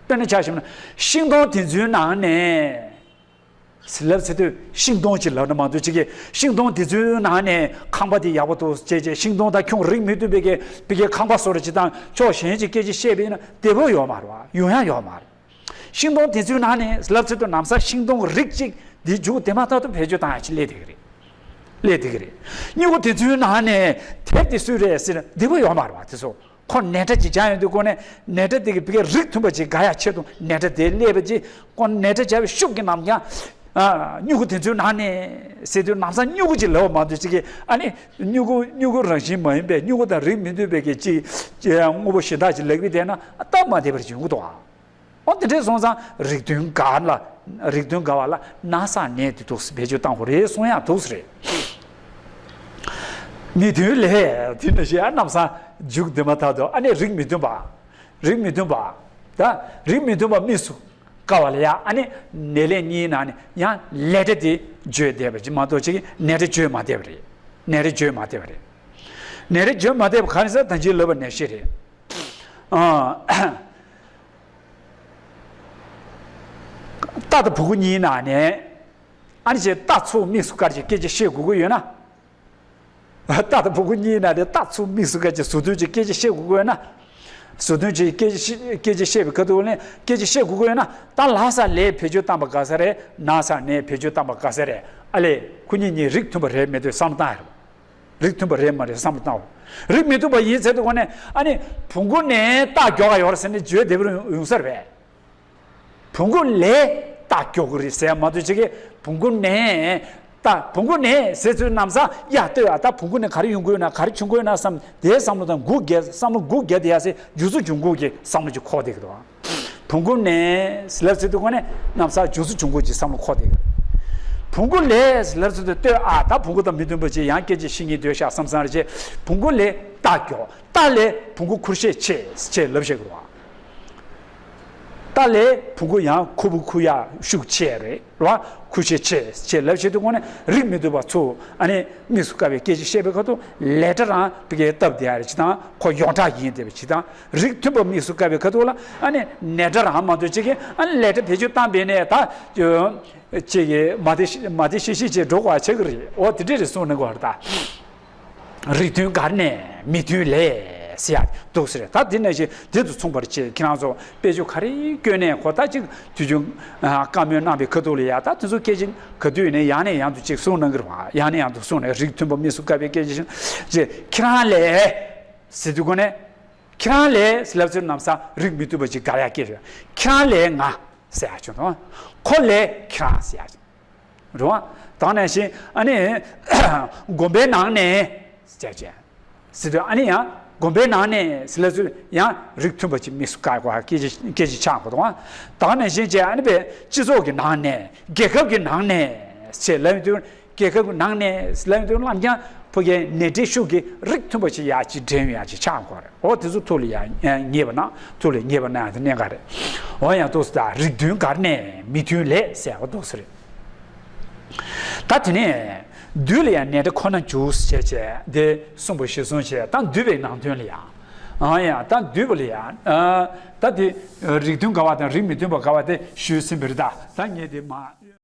དཔེར་ན་ཆ་བཞག་ན་ཤིང་སྡོང་དེ་ཚོའི་ནང་ནས། ཟེར་ལབ་ཚེ་དུས་ཤིང་སྡོང་གཅིག་ལབ་ན་མ་གཏོགས་ཅིག་གིས་ཤིང་སྡོང་དེ་ཚོའི་ནང་ནས་ཁང་པ་དེ་ཡག་པོ་འདུག་ཅེས་བྱས་ཤིང་སྡོང་དང་ཁྱུང་རིགས་མི་མཐུན་པའི་གི་པི་ཀའི་ཁང་པ་བཟོ་ར་ཅིག་དང་ཕྱོགས་གཞན་གྱི་སྐད་ཆ་བཤད་པ་ཡིན་ན་བདེ་པོ་ཡོད་མ་རེད་བ། ཡོང་ཡ་ཡོད་མ་རེད། ཤིང་སྡོང་དེ་ཚོའི་ནང་ནས་ལབ་ཚེ་དུས་ན་ས་ཤིང་སྡོང་རིགས་གཅིག་འདི་མཇུག་དེ་མ་ཐག་ཏུ་བེད་སྤྱོད་བཏང་ཡ་ཅིག་སླེབས་བསྡད་ཀྱི་རེད། སླེབས་བསྡད་ཀྱི་རེད། སྨྱུ་གུ་དེ་ཚོའི་ནང་ནས་དེབ་དེ་སུས་རེད་ཟེར་ན་བདེ་པོ་ཡོད་མ་རེད་བ་དེ་ཚོ། ཁོ་ནས་ཁྲ་ཅིག་སྦྱར་ཡོང་དུས་ཁོ་ནས་ནས་ཁྲ་དེ་གི་བི་གའི་རིགས་མཐུན་པ་ཅིག་དགའ་ཡག་ཆེད་དུ་ནས་ཁྲ་དེ་སླེབས་པ་ཅིག་ཁོ་ནས་ཁྲ་སྦྱར་བའི་ཤུགས་ཀྱིས་ནམ་ཡང་སྨྱུ་གུ་དེ་ཚོའི་ནང་ནས་ཟེར་དུས་ན་ས་སྨྱུ་གུ་ཅིག་ལབ་པ་མ་གཏོགས་ཅིག་གིས་ཨ་ནི་སྨྱུ་གུ་སྨྱུ་གུ་རང་བཞིན་མ་ཡིན་པའི་སྨྱུ་གུ་དང་རིགས་མི་མཐུན་པའི་གི་ཅིག་དངོས་པོ་གཞན་དག་ཅིག་ལབ་པ་དེ་ན་སྟབས་མ་བདེ་བར་ཡོང་གི་འདུག་ཨ། འོ་དེ་འདྲས་སོང་ཙང་རིགས་མཐུན་དགའ་ལ་རིགས་མཐུན་དགའ་བ་ལ་ན་ས་ནས་དེ་འདུག་སེ་བེད་སྤྱོད་བཏང་དགོས་རེད་གསུང་ཡག་འདུག་སེ་རེད། མི་མཐུན་ལས་དེ་ནི་ཞེས་ཨ་ནམ་སང་མཇུག་དེ་མ་ཐག་ཏུ་ཨ་ནི་རིགས་མི་མཐུན་པ། རིགས་མི་མཐུན་པ། ད་རིགས་མི་མཐུན་པ་དམིགས་སུ་བཀར་བ་ལ་ཡང་ཨ་ནི་ནས་ལས་གཉིས་ནང་ནས་ཡང་ལས་སྒྲ་དེ་བརྗོད་བདེ་བ་ཅིག་མ་གཏོགས་ཅིག་ནས་སྒྲ་བརྗོད་མ་བདེ་བ་རེད། ནས་སྒྲ་བརྗོད་མ་བདེ་བ་རེད། ནས་སྒྲ་བརྗོད་མ་བདེ་བ་ག་རེ་ཟེར་ད་ཅི་ལབ་པ་ནས་ཤེས་རེད། ཨ། རྟ་དང་བུ་གུ་གཉིས་ནང་ནས་ཨ་ནི་ཅིག་རྟ་ཚུར་དམིགས་སུ་བཀར་གྱི་སྐད་ཆ་བཤད་དགོས་ཀྱི་ཡོད་ན། རྟ་དང་བུ་གུ་གཉིས་ནང་ནས་རྟ་ཚུར་དམིགས་སུ་བཀར་གྱི་ཟུར་འདོན་གྱི་སྐད་ཆ་བཤད་དགོས་ཀྱི་ཡོད་ན། ཟུར་འདོན་གྱི་སྐད་ཆ་སྐད་ཆ་བཤད་པའི་ཁ་ཐུག་ནས་སྐད་ཆ་བཤད་དགོས་ཀྱི་ཡོད་ན་ད་ལ་ས་ལས་བེད་སྤྱོད་བཏང་པ་དགའ་ས་རེད། ན་ས་ནས་བེད་སྤྱོད་བཏང་པ་དགའ་ས་རེད། ཨ་ལས་ཁོ་གཉིས་གཉིས་རིགས་མཐུན་པ་རེད་མེད་དུས་བསམ་བློ་བཏང་ཡ་རེད། རིགས་མཐུན་པ་རེད་མ་རེད་བསམ་བློ་བཏང་བ། རིགས་མི་མཐུན་པ་ཡིན་ཚེ་དེ་གོ་ནས་ཨ་ནི་བོང་གུ་ནས་རྟ་མགྱོགས་ག་ཡོད་རེད་ཟེར་ནས་བརྗོད་བདེ་པོ་ཡོང་ས་རེད་པས། བོང་གུ་ལས་རྟ་མགྱོགས་གི་རེད་ཟེར་མ་གཏོགས་ཅིག་གིས་བོང་གུ་ནས་རྟ་བོང་གུ་ནས་ཟེར་ཚུལ་ནམ་སང་ཡ་ལྟོས་ཨ་ད་བོང་གུ་ནས་ག་རེ་ཡོང་གི་ཡོད་ན་ག་རེ་བྱུང་གི་ཡོད་ན་བསམ་དེའི་བསམ་བློ་དང་སྒུག་བརྒྱབ་བསམ་བློ་སྒུག་བརྒྱབ་དེ་ཡ་ཟེར་རྒྱུ་ཚོ་འབྱུང་ཁུངས་ཀྱི་བསམ་བློ་ཅིག་འཁོར་བསྡད་ཀྱི་འདུག་བོང་གུ་ནས་ལབ་ཚེ་དུས་གོ་ནས་ནམ་སང་རྒྱུ་ཚོ་འབྱུང་ཁུངས་ཀྱི་བསམ་བློ་འཁོར་བསྡད་ཀྱི་རེད། བོང་གུ་ལས་ལབ་ཚེ་དུས་ལྟོས་ཨ་ད་བོང་གུ་དང་མི་མཐུན་པ་ཅིག་ཡང་སྐད་ཆ་བཤད་སྙིང་འདོད་ཤག་བསམ་བསམ་རེ་བྱས་བོང་གུ་ལས་རྟ་མགྱོགས་རྟ་ལས་བོང་གུ་ཁུར་ཤེད་ཆེ་ཅེས་ལབ་བཤད་ཀྱི་རེད་བ། རྟ་ལས་བོང་གུ་ཡང་ཁུར་པོ་ཁུར་ཡ་ཤུགས་ཆེ་རེད་རེད་བ། ཁུར་ཤེད་ཆེ་ཅེས་ལབ་བཤད་དུས་གོ་ནས་རིགས་མི་མཐུན་པ་ཚུར་ཨ་ནི་དམིགས་སུ་བཀར་བའི་སྐད་ཆ་བཤད་པའི་ཁ་ཐུག་ལས་སྒྲ་རང་བི་ཀའི་སྟབས་བདེ་ཡ་རེད་ཅིག་དང་ཁོ་ཡོངས་གྲགས་ཡིན་བསྡད་པ་ཅིག་དང་། རིགས་མཐུན་པ་དམིགས་སུ་བཀར་བའི་ཁ་ཐུག་ལ་ཨ་ནི་ནས་སྒྲ་རང་མ་གཏོགས་ཅིག་གིས་ཨ་ནི་ལས་སྒྲ་བེད་སྤྱོད་བཏང་བས་ནས་ད་ཅིག་གིས་མ་བདེ་མ་བདེ་ཤི་ཤི་ཅིག་འགྲོ་དགོས་པ་ཆགས་ཀྱི་རེད། འོ་དེ་འདྲས་རེད་གསུངས་ནས་གོ་རེད་ད། རིགས་མཐུན་དགར་ནས་མི་མཐུན་ལས་ཟེར་ཡ་འདུག་ཟེར། ད་འདི་ནང་བཞིན་འདི་དུ་མཚུངས་པར་བྱེད་ཁྱེད་རང་ཚོ་དཔེ་ཆ་ག་རེ་བཀོད་ནས་གོ་ད་ཅིག་དུས་རྒྱུན་བཀའ་མོལ་གནང་བའི་ཁ་ཐུག་ལ་ཡ་ད་དེ་ཚོ་སྐད་ཆ་ག་དུས་ནས་ཡང་ནས་ཡང་དུ་ཅིག་གསུངས་གནང་གི་རེད་བ། ཡང་ནས་ཡང་དུ་གསུངས་ནས་རིགས་མཐུན་པ་དམིགས་སུ་བཀར་བའི་སྐད་ཆ་ཅིག་ཁྱེད་རང་ལས་ཟེར་དུས་གོ་ནས་ཁྱེད་རང་ལས་ལབ་ཚུལ་ནམ་སང་རིགས་མི་མཐུན་པ་ཅིག་དགར་ཡ་སྐད་རེད། ཁྱེད་རང་ལས་ང་ཟེར་ཡ་བྱུང་དང་ཁོ་ལས་ཁྱེད་རང་ཟེར་ཡ་བྱུང་། རེད་བ། ད་ག་ནང་བཞིན་ཨ་ནི་དགོན་པའི་ནང་ནས་ཟེར་བྱས། ཟེར་དུས་ཨ་ནི་ཡང་དགོན་པའི་ནང་ནས་ཟེར་ལབ་ཚུལ་ཡང་རིགས་མཐུན་པ་ཅིག་དམིགས་སུ་བཀར་དགོས་སྐད་ཆ་སྐད་ཆ་ཆགས་དགོས་དང་། ད་ག་ནང་བཞིན་བྱས་ཨ་ནི་པའི་སྤྱི་ཚོགས་ཀྱི་ནང་ནས་རྒྱལ་ཁབ་ཀྱི་ནང་ནས་ཟེར་ལབ་ཡོང་དུས། རྒྱལ་ཁབ་ཀྱི་ནང་ནས་ལབ་ཡོང་དུས་ལམ་རྐྱང་ཕ་གིའི་ནས་འབྲེལ་ཤུགས་ཀྱིས་རིགས་མཐུན་པ་ཅིག་ཡག་ཅིག་འདྲེན་ཡག་ཅིག་ཆགས་དགོས་རེད། འོ་དེ་ཚོ་ཐུགས་ལ་ཡང་ངེས་པ་ན་ཐུགས་ལ་ངེས་པ་ན་ཡང་དེ་གནད་འགག་རེད། འོ་ཡང་ཏོག་ཙམ་ད་རིགས་མཐུན་གར་གནས་མི་མཐུན་ལས་ཟེར་བ་ཏོག་ཙམ་རེད། ད་དེ་ནས་བདུད་ལ་ཡང་ནས་འབྲེལ་ཁོ་ན་འཇུག་ཟེར་བྱས་དེ་གསུངས་པ་གཞིར་བཟུང་བྱས་ད་འདུས་པའི་ནང་དོན་ལ་ཡང་། ཨ་ཡང་ད་འདུས་པ་ལ་ཡང་ཨ་ད་དེ་རིགས་མཐུན་ག་བ་དང་རིགས་མི་མཐུན་པ་ག་བ་དེ་ཞུས་ཟིན་པ་རེད། ད་ད་ངས་དེ་མ།